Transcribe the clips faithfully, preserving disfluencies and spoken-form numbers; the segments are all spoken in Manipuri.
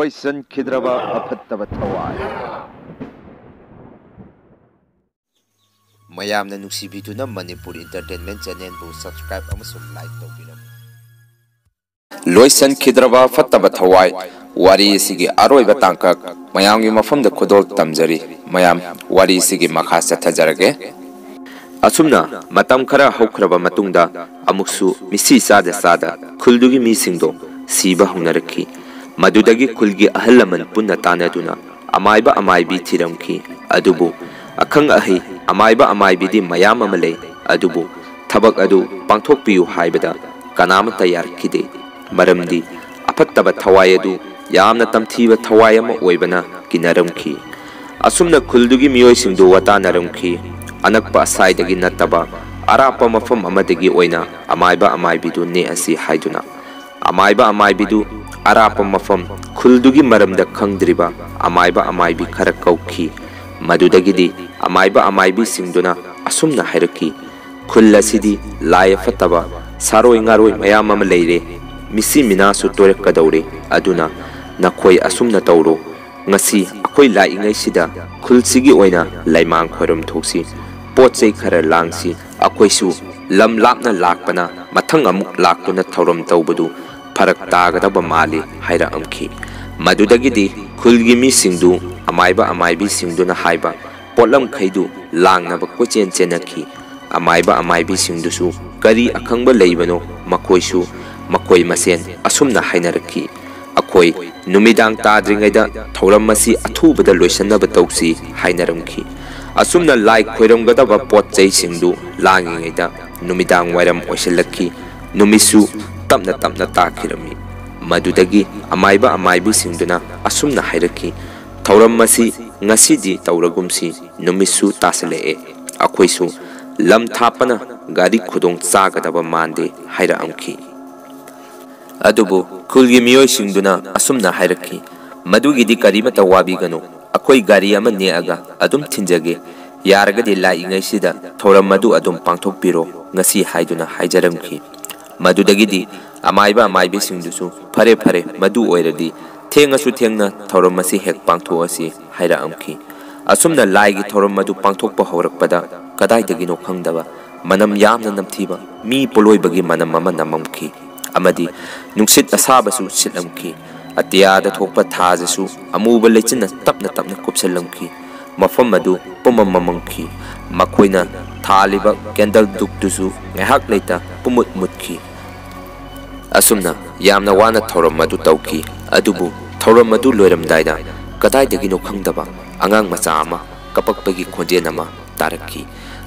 ꯂꯣꯏꯁꯤꯟꯈꯤꯗ꯭ꯔꯕ ꯑꯐꯠꯇꯕ ꯊꯋꯥꯏ꯫ ꯃꯌꯥꯝꯅ ꯅꯨꯡꯁꯤꯕꯤꯗꯨꯅ ꯃꯅꯤꯄꯨꯔ Entertainment Channelꯕꯨ subscribe ꯑꯃꯁꯨꯡ like ꯇꯧꯕꯤꯔꯝꯃꯨ꯫ ꯂꯣꯏꯁꯤꯟꯈꯤꯗ꯭ꯔꯕ ꯐꯠꯇꯕ ꯊꯋꯥꯏ꯫ ꯋꯥꯔꯤ ꯑꯁꯤꯒꯤ ꯑꯔꯣꯏꯕ ꯇꯥꯡꯀꯛ ꯃꯌꯥꯝꯒꯤ ꯃꯐꯝꯗ ꯈꯨꯗꯣꯜ ꯇꯝꯖꯔꯤ꯫ ꯃꯌꯥꯝ, ꯋꯥꯔꯤ ꯑꯁꯤꯒꯤ ꯃꯈꯥ ꯆꯠꯊꯖꯔꯒꯦ꯫ ꯑꯁꯨꯝꯅ ꯃꯇꯝ ꯈꯔ ꯍꯧꯈ꯭ꯔꯕ ꯃꯇꯨꯡꯗ ꯑꯃꯨꯛꯁꯨ ꯃꯤꯁꯤ ꯆꯥꯗ ꯆꯥꯗ ꯈꯨꯜꯗꯨꯒꯤ ꯃꯤꯁꯤꯡꯗꯣ ꯁꯤꯕ ꯍꯧꯅꯔꯛꯈꯤ꯫ ꯃꯗꯨꯗꯒꯤ ꯈꯨꯜꯒꯤ ꯑꯍꯜ ꯂꯃꯟ ꯄꯨꯟꯅ ꯇꯥꯟꯅꯗꯨꯅ ꯑꯃꯥꯏꯕ ꯑꯃꯥꯏꯕꯤ ꯊꯤꯔꯝꯈꯤ꯫ ꯑꯗꯨꯕꯨ ꯑꯈꯪ ꯑꯍꯩ ꯑꯃꯥꯏꯕ ꯑꯃꯥꯏꯕꯤꯗꯤ ꯃꯌꯥꯝ ꯑꯃ ꯂꯩ꯫ ꯑꯗꯨꯕꯨ ꯊꯕꯛ ꯑꯗꯨ ꯄꯥꯡꯊꯣꯛꯄꯤꯌꯨ ꯍꯥꯏꯕꯗ ꯀꯅꯥꯃꯠꯇ ꯌꯥꯔꯛꯈꯤꯗꯦ꯫ ꯃꯔꯝꯗꯤ ꯑꯐꯠꯇꯕ ꯊꯋꯥꯏ ꯑꯗꯨ ꯌꯥꯝꯅ ꯇꯝꯊꯤꯕ ꯊꯋꯥꯏ ꯑꯃ ꯑꯣꯏꯕꯅ ꯀꯤꯅꯔꯝꯈꯤ꯫ ꯑꯁꯨꯝꯅ ꯈꯨꯜꯗꯨꯒꯤ ꯃꯤꯑꯣꯏꯁꯤꯡꯗꯨ ꯋꯥꯇꯥꯅꯔꯝꯈꯤ꯫ ꯑꯅꯛꯄ ꯑꯁꯥꯏꯗꯒꯤ ꯅꯠꯇꯕ ꯑꯔꯥꯞꯄ ꯃꯐꯝ ꯑꯃꯗꯒꯤ ꯑꯣꯏꯅ ꯑꯃꯥꯏꯕ ꯑꯃꯥꯏꯕꯤꯗꯨ ꯅꯦꯛꯑꯁꯤ ꯍꯥꯏꯗꯨꯅ꯫ ꯑꯃꯥꯏꯕ ꯑꯃꯥꯏꯕꯤꯗꯨ ꯑꯔꯥꯞꯄ ꯃꯐꯝ ꯈꯨꯜꯗꯨꯒꯤ ꯃꯔꯝꯗ ꯈꯪꯗ꯭ꯔꯤꯕ ꯑꯃꯥꯏꯕ ꯑꯃꯥꯏꯕꯤ ꯈꯔ ꯀꯧꯈꯤ꯫ ꯃꯗꯨꯗꯒꯤꯗꯤ ꯑꯃꯥꯏꯕ ꯑꯃꯥꯏꯕꯤꯁꯤꯡꯗꯨꯅ ꯑꯁꯨꯝꯅ ꯍꯥꯏꯔꯛꯈꯤ, "ꯈꯨꯜ ꯑꯁꯤꯗꯤ ꯂꯥꯏ ꯑꯐꯠꯇꯕ, ꯁꯥꯔꯣꯏ ꯉꯥꯔꯣꯏ ꯃꯌꯥꯝ ꯑꯃ ꯂꯩꯔꯦ꯫ ꯃꯤꯁꯤ ꯃꯤꯅꯥꯁꯨ ꯇꯣꯏꯔꯛꯀꯗꯧꯔꯦ꯫ ꯑꯗꯨꯅ ꯅꯈꯣꯏ ꯑꯁꯨꯝꯅ ꯇꯧꯔꯣ꯫ ꯉꯁꯤ ꯑꯩꯈꯣꯏ ꯂꯥꯛꯏꯉꯩꯁꯤꯗ ꯈꯨꯜꯁꯤꯒꯤ ꯑꯣꯏꯅ ꯂꯩꯃꯥꯡ ꯈꯣꯏꯔꯝ ꯊꯣꯛꯁꯤ꯫ ꯄꯣꯠ ꯆꯩ ꯈꯔ ꯂꯥꯡꯁꯤ꯫ ꯑꯩꯈꯣꯏꯁꯨ ꯂꯝ ꯂꯥꯞꯅ ꯂꯥꯛꯄꯅ ꯃꯊꯪ ꯑꯃꯨꯛ ꯂꯥꯛꯇꯨꯅ ꯊꯧꯔꯝ ꯇꯧꯕꯗꯨ ꯐꯔꯛ ꯇꯥꯒꯗꯕ ꯃꯥꯜꯂꯤ" ꯍꯥꯏꯔꯛꯑꯝꯈꯤ꯫ ꯃꯗꯨꯗꯒꯤꯗꯤ ꯈꯨꯜꯒꯤ ꯃꯤꯁꯤꯡꯗꯨ ꯑꯃꯥꯏꯕ ꯑꯃꯥꯏꯕꯤꯁꯤꯡꯗꯨꯅ ꯍꯥꯏꯕ ꯄꯣꯠꯂꯝꯈꯩꯗꯨ ꯂꯥꯡꯅꯕ ꯀꯣꯏꯆꯦꯟ ꯆꯦꯟꯅꯈꯤ꯫ ꯑꯃꯥꯏꯕ ꯑꯃꯥꯏꯕꯤꯁꯤꯡꯗꯨꯁꯨ ꯀꯔꯤ ꯑꯈꯪꯕ ꯂꯩꯕꯅꯣ, ꯃꯈꯣꯏꯁꯨ ꯃꯈꯣꯏ ꯃꯁꯦꯟ ꯑꯁꯨꯝꯅ ꯍꯥꯏꯅꯔꯛꯈꯤ, "ꯑꯩꯈꯣꯏ ꯅꯨꯃꯤꯗꯥꯡ ꯇꯥꯗ꯭ꯔꯤꯉꯩꯗ ꯊꯧꯔꯝ ꯑꯁꯤ ꯑꯊꯨꯕꯗ ꯂꯣꯏꯁꯤꯟꯅꯕ ꯇꯧꯁꯤ" ꯍꯥꯏꯅꯔꯝꯈꯤ꯫ ꯑꯁꯨꯝꯅ ꯂꯥꯏ ꯈꯣꯏꯔꯝꯒꯗꯕ ꯄꯣꯠ ꯆꯩꯁꯤꯡꯗꯨ ꯂꯥꯡꯉꯤꯉꯩꯗ ꯅꯨꯃꯤꯗꯥꯡ ꯋꯥꯏꯔꯝ ꯑꯣꯏꯁꯤꯜꯂꯛꯈꯤ꯫ ꯅꯨꯃꯤꯠꯁꯨ ꯇꯞꯅ ꯇꯞꯅ ꯇꯥꯈꯤꯔꯝꯃꯤ꯫ ꯃꯗꯨꯗꯒꯤ ꯑꯃꯥꯏꯕ ꯑꯃꯥꯏꯕꯤꯁꯤꯡꯗꯨꯅ ꯑꯁꯨꯝꯅ ꯍꯥꯏꯔꯛꯈꯤ, "ꯊꯧꯔꯝ ꯑꯁꯤ ꯉꯁꯤꯗꯤ ꯇꯧꯔꯒꯨꯝꯁꯤ, ꯅꯨꯃꯤꯠꯁꯨ ꯇꯥꯁꯤꯜꯂꯛꯑꯦ꯫ ꯑꯩꯈꯣꯏꯁꯨ ꯂꯝ ꯊꯥꯞꯄꯅ ꯒꯥꯔꯤ ꯈꯨꯗꯣꯡ ꯆꯥꯒꯗꯕ ꯃꯥꯟꯗꯦ" ꯍꯥꯏꯔꯛꯑꯝꯈꯤ꯫ ꯑꯗꯨꯕꯨ ꯈꯨꯜꯒꯤ ꯃꯤꯑꯣꯏꯁꯤꯡꯗꯨꯅ ꯑꯁꯨꯝꯅ ꯍꯥꯏꯔꯛꯈꯤ, "ꯃꯗꯨꯒꯤꯗꯤ ꯀꯔꯤꯃꯠꯇ ꯋꯥꯕꯤꯒꯅꯨ, ꯑꯩꯈꯣꯏ ꯒꯥꯔꯤ ꯑꯃ ꯅꯦꯛꯑꯒ ꯑꯗꯨꯝ ꯊꯤꯟꯖꯒꯦ꯫ ꯌꯥꯔꯒꯗꯤ ꯂꯥꯛꯏꯉꯩꯁꯤꯗ ꯊꯧꯔꯝ ꯑꯗꯨ ꯑꯗꯨꯝ ꯄꯥꯡꯊꯣꯛꯄꯤꯔꯣ ꯉꯁꯤ" ꯍꯥꯏꯗꯨꯅ ꯍꯥꯏꯖꯔꯝꯈꯤ꯫ ꯃꯗꯨꯗꯒꯤꯗꯤ ꯑꯃꯥꯏꯕ ꯑꯃꯥꯏꯕꯤꯁꯤꯡꯗꯨꯁꯨ, "ꯐꯔꯦ ꯐꯔꯦ, ꯃꯗꯨ ꯑꯣꯏꯔꯗꯤ "ꯊꯦꯡꯉꯁꯨ ꯊꯦꯡꯅ ꯊꯧꯔꯝ ꯑꯁꯤ ꯍꯦꯛ ꯄꯥꯡꯊꯣꯛꯑꯁꯤ" ꯍꯥꯏꯔꯛꯑꯝꯈꯤ꯫ ꯑꯁꯨꯝꯅ ꯂꯥꯏꯒꯤ ꯊꯧꯔꯝ ꯑꯗꯨ ꯄꯥꯡꯊꯣꯛꯄ ꯍꯧꯔꯛꯄꯗ, ꯀꯗꯥꯏꯗꯒꯤꯅꯣ ꯈꯪꯗꯕ ꯃꯅꯝ ꯌꯥꯝꯅ ꯅꯝꯊꯤꯕ ꯃꯤ ꯄꯣꯂꯣꯏꯕꯒꯤ ꯃꯅꯝ ꯑꯃ ꯅꯝꯃꯝꯈꯤ, ꯑꯃꯗꯤ ꯅꯨꯡꯁꯤꯠ ꯑꯁꯥꯕꯁꯨ ꯁꯤꯠꯂꯝꯈꯤ꯫ ꯑꯇꯤꯌꯥꯗ ꯊꯣꯛꯄ ꯊꯥꯖꯁꯨ ꯑꯃꯨꯕ ꯂꯩꯆꯤꯟꯅ ꯇꯞꯅ ꯇꯞꯅ ꯀꯨꯞꯁꯜꯂꯝꯈꯤ꯫ ꯃꯐꯝ ꯑꯗꯨ ꯄꯨꯝꯃꯝ ꯃꯝꯃꯝꯈꯤ꯫ ꯃꯈꯣꯏꯅ ꯊꯥꯜꯂꯤꯕ ꯀꯦꯟꯗꯜ ꯗꯨꯛꯇꯨꯁꯨ ꯉꯥꯏꯍꯥꯛ ꯂꯩꯇ ꯄꯨꯝꯃꯨꯠ ꯃꯨꯠꯈꯤ꯫ ꯑꯁꯨꯝꯅ ꯌꯥꯝꯅ ꯋꯥꯅ ꯊꯧꯔꯝ ꯑꯗꯨ ꯇꯧꯈꯤ꯫ ꯑꯗꯨꯕꯨ ꯊꯧꯔꯝ ꯑꯗꯨ ꯂꯣꯏꯔꯝꯗꯥꯏꯗ, ꯀꯗꯥꯏꯗꯒꯤꯅꯣ ꯈꯪꯗꯕ ꯑꯉꯥꯡ ꯃꯆꯥ ꯑꯃ ꯀꯄꯛꯄꯒꯤ ꯈꯣꯟꯖꯦꯜ ꯑꯃ ꯇꯥꯔꯛꯈꯤ꯫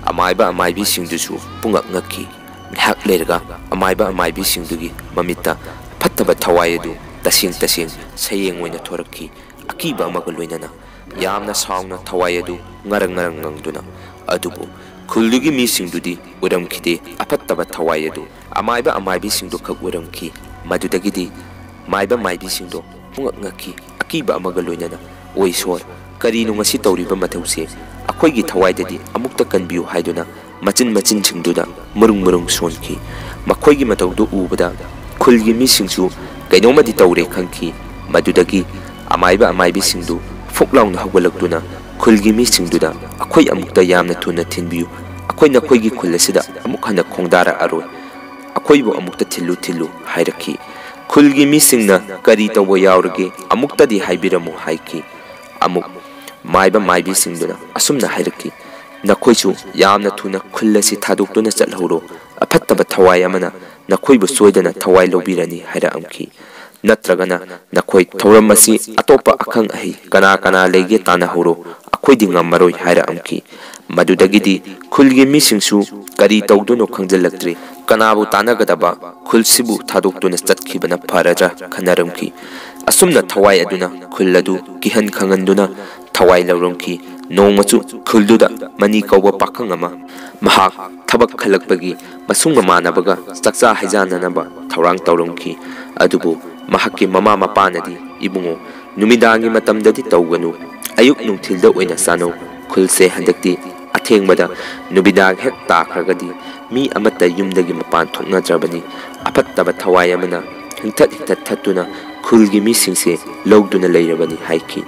ꯑꯃꯥꯏꯕ ꯑꯃꯥꯏꯕꯤꯁꯤꯡꯗꯨꯁꯨ ꯄꯨꯡꯉꯛ ꯉꯛꯈꯤ꯫ ꯉꯥꯏꯍꯥꯛ ꯂꯩꯔꯒ ꯑꯃꯥꯏꯕ ꯑꯃꯥꯏꯕꯤꯁꯤꯡꯗꯨꯒꯤ ꯃꯃꯤꯠꯇ ꯐꯠꯇꯕ ꯊꯋꯥꯏ ꯑꯗꯨ ꯇꯁꯦꯡ ꯇꯁꯦꯡ ꯁꯌꯦꯡ ꯑꯣꯏꯅ ꯊꯣꯔꯛꯈꯤ, ꯑꯀꯤꯕ ꯑꯃꯒ ꯂꯣꯏꯅꯅ꯫ ꯌꯥꯝꯅ ꯁꯥꯎꯅ ꯊꯋꯥꯏ ꯑꯗꯨ ꯉꯔꯪ ꯉꯔꯪ ꯉꯪꯗꯨꯅ꯫ ꯑꯗꯨꯕꯨ ꯈꯨꯜꯗꯨꯒꯤ ꯃꯤꯁꯤꯡꯗꯨꯗꯤ ꯎꯔꯝꯈꯤꯗꯦ꯫ ꯑꯐꯠꯇꯕ ꯊꯋꯥꯏ ꯑꯗꯨ ꯑꯃꯥꯏꯕ ꯑꯃꯥꯏꯕꯤꯁꯤꯡꯗꯨ ꯈꯛ ꯎꯔꯝꯈꯤ꯫ ꯃꯗꯨꯗꯒꯤꯗꯤ ꯃꯥꯏꯕ ꯃꯥꯏꯕꯤꯁꯤꯡꯗꯣ ꯄꯨꯡꯉꯛ ꯉꯛꯈꯤ, ꯑꯀꯤꯕ ꯑꯃꯒ ꯂꯣꯏꯅꯅ꯫ "ꯑꯣꯏ ꯁꯣꯔ, ꯀꯔꯤꯅꯣ ꯉꯁꯤ ꯇꯧꯔꯤꯕ ꯃꯊꯧꯁꯦ? ꯑꯩꯈꯣꯏꯒꯤ ꯊꯋꯥꯏꯗꯗꯤ ꯑꯃꯨꯛꯇ ꯀꯟꯕꯤꯌꯨ" ꯍꯥꯏꯗꯨꯅ ꯃꯆꯤꯟ ꯃꯆꯤꯟꯁꯤꯡꯗꯨꯗ ꯃꯔꯨꯡ ꯃꯔꯨꯡ ꯁꯣꯟꯈꯤ꯫ ꯃꯈꯣꯏꯒꯤ ꯃꯇꯧꯗꯨ ꯎꯕꯗ ꯈꯨꯜꯒꯤ ꯃꯤꯁꯤꯡꯁꯨ ꯀꯩꯅꯣꯝꯃꯗꯤ ꯇꯧꯔꯦ ꯈꯪꯈꯤ꯫ ꯃꯗꯨꯗꯒꯤ ꯑꯃꯥꯏꯕ ꯑꯃꯥꯏꯕꯤꯁꯤꯡꯗꯨ ꯐꯨꯛ ꯂꯥꯎꯅ ꯍꯧꯒꯠꯂꯛꯇꯨꯅ ꯈꯨꯜꯒꯤ ꯃꯤꯁꯤꯡꯗꯨꯗ, "ꯑꯩꯈꯣꯏ ꯑꯃꯨꯛꯇ ꯌꯥꯝꯅ ꯊꯨꯅ ꯊꯤꯟꯕꯤꯌꯨ, ꯑꯩꯈꯣꯏ ꯅꯈꯣꯏꯒꯤ ꯈꯨꯜ ꯑꯁꯤꯗ ꯑꯃꯨꯛ ꯍꯟꯅ ꯈꯣꯡꯗꯥꯔꯛꯑꯔꯣꯏ, ꯑꯩꯈꯣꯏꯕꯨ ꯑꯃꯨꯛꯇ ꯊꯤꯜꯂꯨ ꯊꯤꯜꯂꯨ" ꯍꯥꯏꯔꯛꯈꯤ꯫ ꯈꯨꯜꯒꯤ ꯃꯤꯁꯤꯡꯅ ꯀꯔꯤ ꯇꯧꯕ ꯌꯥꯎꯔꯒꯦ, ꯑꯃꯨꯛꯇꯗꯤ ꯍꯥꯏꯕꯤꯔꯝꯃꯨ ꯍꯥꯏꯈꯤ꯫ ꯑꯃꯨꯛ ꯃꯥꯏꯕ ꯃꯥꯏꯕꯤꯁꯤꯡꯗꯨꯅ ꯑꯁꯨꯝꯅ ꯍꯥꯏꯔꯛꯈꯤ, "ꯅꯈꯣꯏꯁꯨ ꯌꯥꯝꯅ ꯊꯨꯅ ꯈꯨꯜ ꯑꯁꯤ ꯊꯥꯗꯣꯛꯇꯨꯅ ꯆꯠꯍꯧꯔꯣ, ꯑꯐꯠꯇꯕ ꯊꯋꯥꯏ ꯑꯃꯅ ꯅꯈꯣꯏꯕꯨ ꯁꯣꯏꯗꯅ ꯊꯋꯥꯏ ꯂꯧꯕꯤꯔꯅꯤ" ꯍꯥꯏꯔꯛꯑꯝꯈꯤ꯫ "ꯅꯠꯇ꯭ꯔꯒꯅ ꯅꯈꯣꯏ ꯊꯧꯔꯝ ꯑꯁꯤ ꯑꯇꯣꯞꯄ ꯑꯈꯪ ꯑꯍꯩ ꯀꯅꯥ ꯀꯅꯥ ꯂꯩꯒꯦ ꯇꯥꯟꯅꯍꯧꯔꯣ, ꯑꯩꯈꯣꯏꯗꯤ ꯉꯝꯃꯔꯣꯏ" ꯍꯥꯏꯔꯛꯑꯝꯈꯤ꯫ ꯃꯗꯨꯗꯒꯤꯗꯤ ꯈꯨꯜꯒꯤ ꯃꯤꯁꯤꯡꯁꯨ ꯀꯔꯤ ꯇꯧꯗꯣꯏꯅꯣ ꯈꯪꯖꯤꯜꯂꯛꯇ꯭ꯔꯦ꯫ ꯀꯅꯥꯕꯨ ꯇꯥꯟꯅꯒꯗꯕ, ꯈꯨꯜꯁꯤꯕꯨ ꯊꯥꯗꯣꯛꯇꯨꯅ ꯆꯠꯈꯤꯕꯅ ꯐꯔꯗ꯭ꯔꯥ ꯈꯟꯅꯔꯝꯈꯤ꯫ ꯑꯁꯨꯝꯅ ꯊꯋꯥꯏ ꯑꯗꯨꯅ ꯈꯨꯜ ꯑꯗꯨ ꯀꯤꯍꯟ ꯈꯪꯍꯟꯗꯨꯅ ꯊꯋꯥꯏ ꯂꯧꯔꯝꯈꯤ꯫ ꯅꯣꯡꯃꯁꯨ ꯈꯨꯜꯗꯨꯗ ꯃꯅꯤ ꯀꯧꯕ ꯄꯥꯈꯪ ꯑꯃ ꯃꯍꯥꯛ ꯊꯕꯛ ꯈꯜꯂꯛꯄꯒꯤ ꯃꯁꯨꯡ ꯃꯃꯥꯟꯅꯕꯒ ꯆꯥꯛꯆꯥ ꯍꯩꯖꯥꯟꯅꯅꯕ ꯊꯧꯔꯥꯡ ꯇꯧꯔꯝꯈꯤ꯫ ꯑꯗꯨꯕꯨ ꯃꯍꯥꯛꯀꯤ ꯃꯃꯥ ꯃꯄꯥꯅꯗꯤ, "ꯏꯕꯨꯡꯉꯣ, ꯅꯨꯃꯤꯗꯥꯡꯒꯤ ꯃꯇꯝꯗꯗꯤ ꯇꯧꯒꯅꯨ, ꯑꯌꯨꯛ ꯅꯨꯡꯊꯤꯜꯗ ꯑꯣꯏꯅ ꯆꯥꯅꯧ꯫ ꯈꯨꯜꯁꯦ ꯍꯟꯗꯛꯇꯤ ꯑꯊꯦꯡꯕꯗ ꯅꯨꯃꯤꯗꯥꯡ ꯍꯦꯛ ꯇꯥꯈ꯭ꯔꯒꯗꯤ ꯃꯤ ꯑꯃꯠꯇ ꯌꯨꯝꯗꯒꯤ ꯃꯄꯥꯟ ꯊꯣꯛꯅꯗ꯭ꯔꯕꯅꯤ꯫ ꯑꯐꯠꯇꯕ ꯊꯋꯥꯏ ꯑꯃꯅ ꯍꯤꯡꯊꯠ ꯍꯤꯡꯊꯠ ꯊꯠꯇꯨꯅ ꯈꯨꯜꯒꯤ ꯃꯤꯁꯤꯡꯁꯦ ꯂꯧꯗꯨꯅ ꯂꯩꯔꯕꯅꯤ ꯍꯥꯏꯈꯤ꯫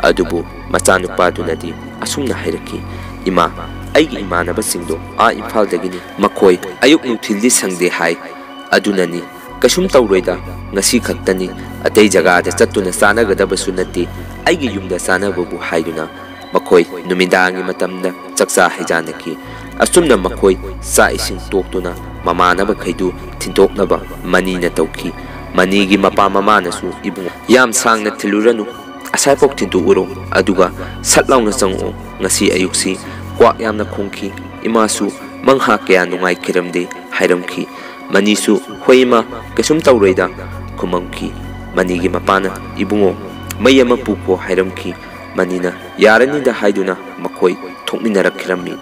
ꯑꯗꯨꯕꯨ ꯃꯆꯥꯅꯨꯄꯥꯗꯨꯅꯗꯤ ꯑꯁꯨꯝꯅ ꯍꯥꯏꯔꯛꯈꯤ, "ꯏꯃꯥ, ꯑꯩꯒꯤ ꯏꯃꯥꯟꯅꯕꯁꯤꯡꯗꯣ ꯑꯥ ꯏꯝꯐꯥꯜꯗꯒꯤꯅꯤ꯫ ꯃꯈꯣꯏ ꯑꯌꯨꯛ ꯅꯨꯡꯊꯤꯜꯗꯤ ꯁꯪꯗꯦ ꯍꯥꯏ꯫ ꯑꯗꯨꯅꯅꯤ, ꯀꯩꯁꯨꯝ ꯇꯧꯔꯣꯏꯗ, ꯉꯁꯤ ꯈꯛꯇꯅꯤ, ꯑꯇꯩ ꯖꯒꯥꯗ ꯆꯠꯇꯨꯅ ꯆꯥꯅꯒꯗꯕꯁꯨ ꯅꯠꯇꯦ, ꯑꯩꯒꯤ ꯌꯨꯝꯗ ꯆꯥꯅꯕꯕꯨ" ꯍꯥꯏꯗꯨꯅ ꯃꯈꯣꯏ ꯅꯨꯃꯤꯗꯥꯡꯒꯤ ꯃꯇꯝꯗ ꯆꯥꯛꯆꯥ ꯍꯩꯖꯥꯟꯅꯈꯤ꯫ ꯑꯁꯨꯝꯅ ꯃꯈꯣꯏ ꯆꯥꯛ ꯏꯁꯤꯡ ꯇꯣꯛꯇꯨꯅ ꯃꯃꯥꯟꯅꯕꯈꯩꯗꯨ ꯊꯤꯟꯗꯣꯛꯅꯕ ꯃꯅꯤꯅ ꯇꯧꯈꯤ꯫ ꯃꯅꯤꯒꯤ ꯃꯄꯥ ꯃꯃꯥꯅꯁꯨ, "ꯏꯕꯨꯡꯉꯣ, ꯌꯥꯝ ꯁꯥꯡꯅ ꯊꯤꯜꯂꯨꯔꯅꯨ, ꯑꯁꯥꯏꯐꯥꯎ ꯊꯤꯟꯗꯣꯛꯎꯔꯣ, ꯑꯗꯨꯒ ꯁꯠ ꯂꯥꯎꯅ ꯆꯪꯉꯛꯑꯣ꯫ ꯉꯁꯤ ꯑꯌꯨꯛꯁꯤ ꯀ꯭ꯋꯥꯛ ꯌꯥꯝꯅ ꯈꯣꯡꯈꯤ꯫ ꯏꯃꯥꯁꯨ ꯃꯪꯍꯥ ꯀꯌꯥ ꯅꯨꯡꯉꯥꯏꯈꯤꯔꯝꯗꯦ" ꯍꯥꯏꯔꯝꯈꯤ꯫ ꯃꯅꯤꯁꯨ, "ꯍꯣꯏ ꯏꯃꯥ, ꯀꯩꯁꯨꯝ ꯇꯧꯔꯣꯏꯗ" ꯈꯨꯝꯃꯝꯈꯤ꯫ ꯃꯅꯤꯒꯤ ꯃꯄꯥꯅ, "ꯏꯕꯨꯡꯉꯣ, ꯃꯩ ꯑꯃ ꯄꯨꯈꯣ" ꯍꯥꯏꯔꯝꯈꯤ꯫ ꯃꯅꯤꯅ ꯌꯥꯔꯅꯤꯗ ꯍꯥꯏꯗꯨꯅ ꯃꯈꯣꯏ ꯊꯣꯛꯃꯤꯟꯅꯔꯛꯈꯤꯔꯝꯃꯤ꯫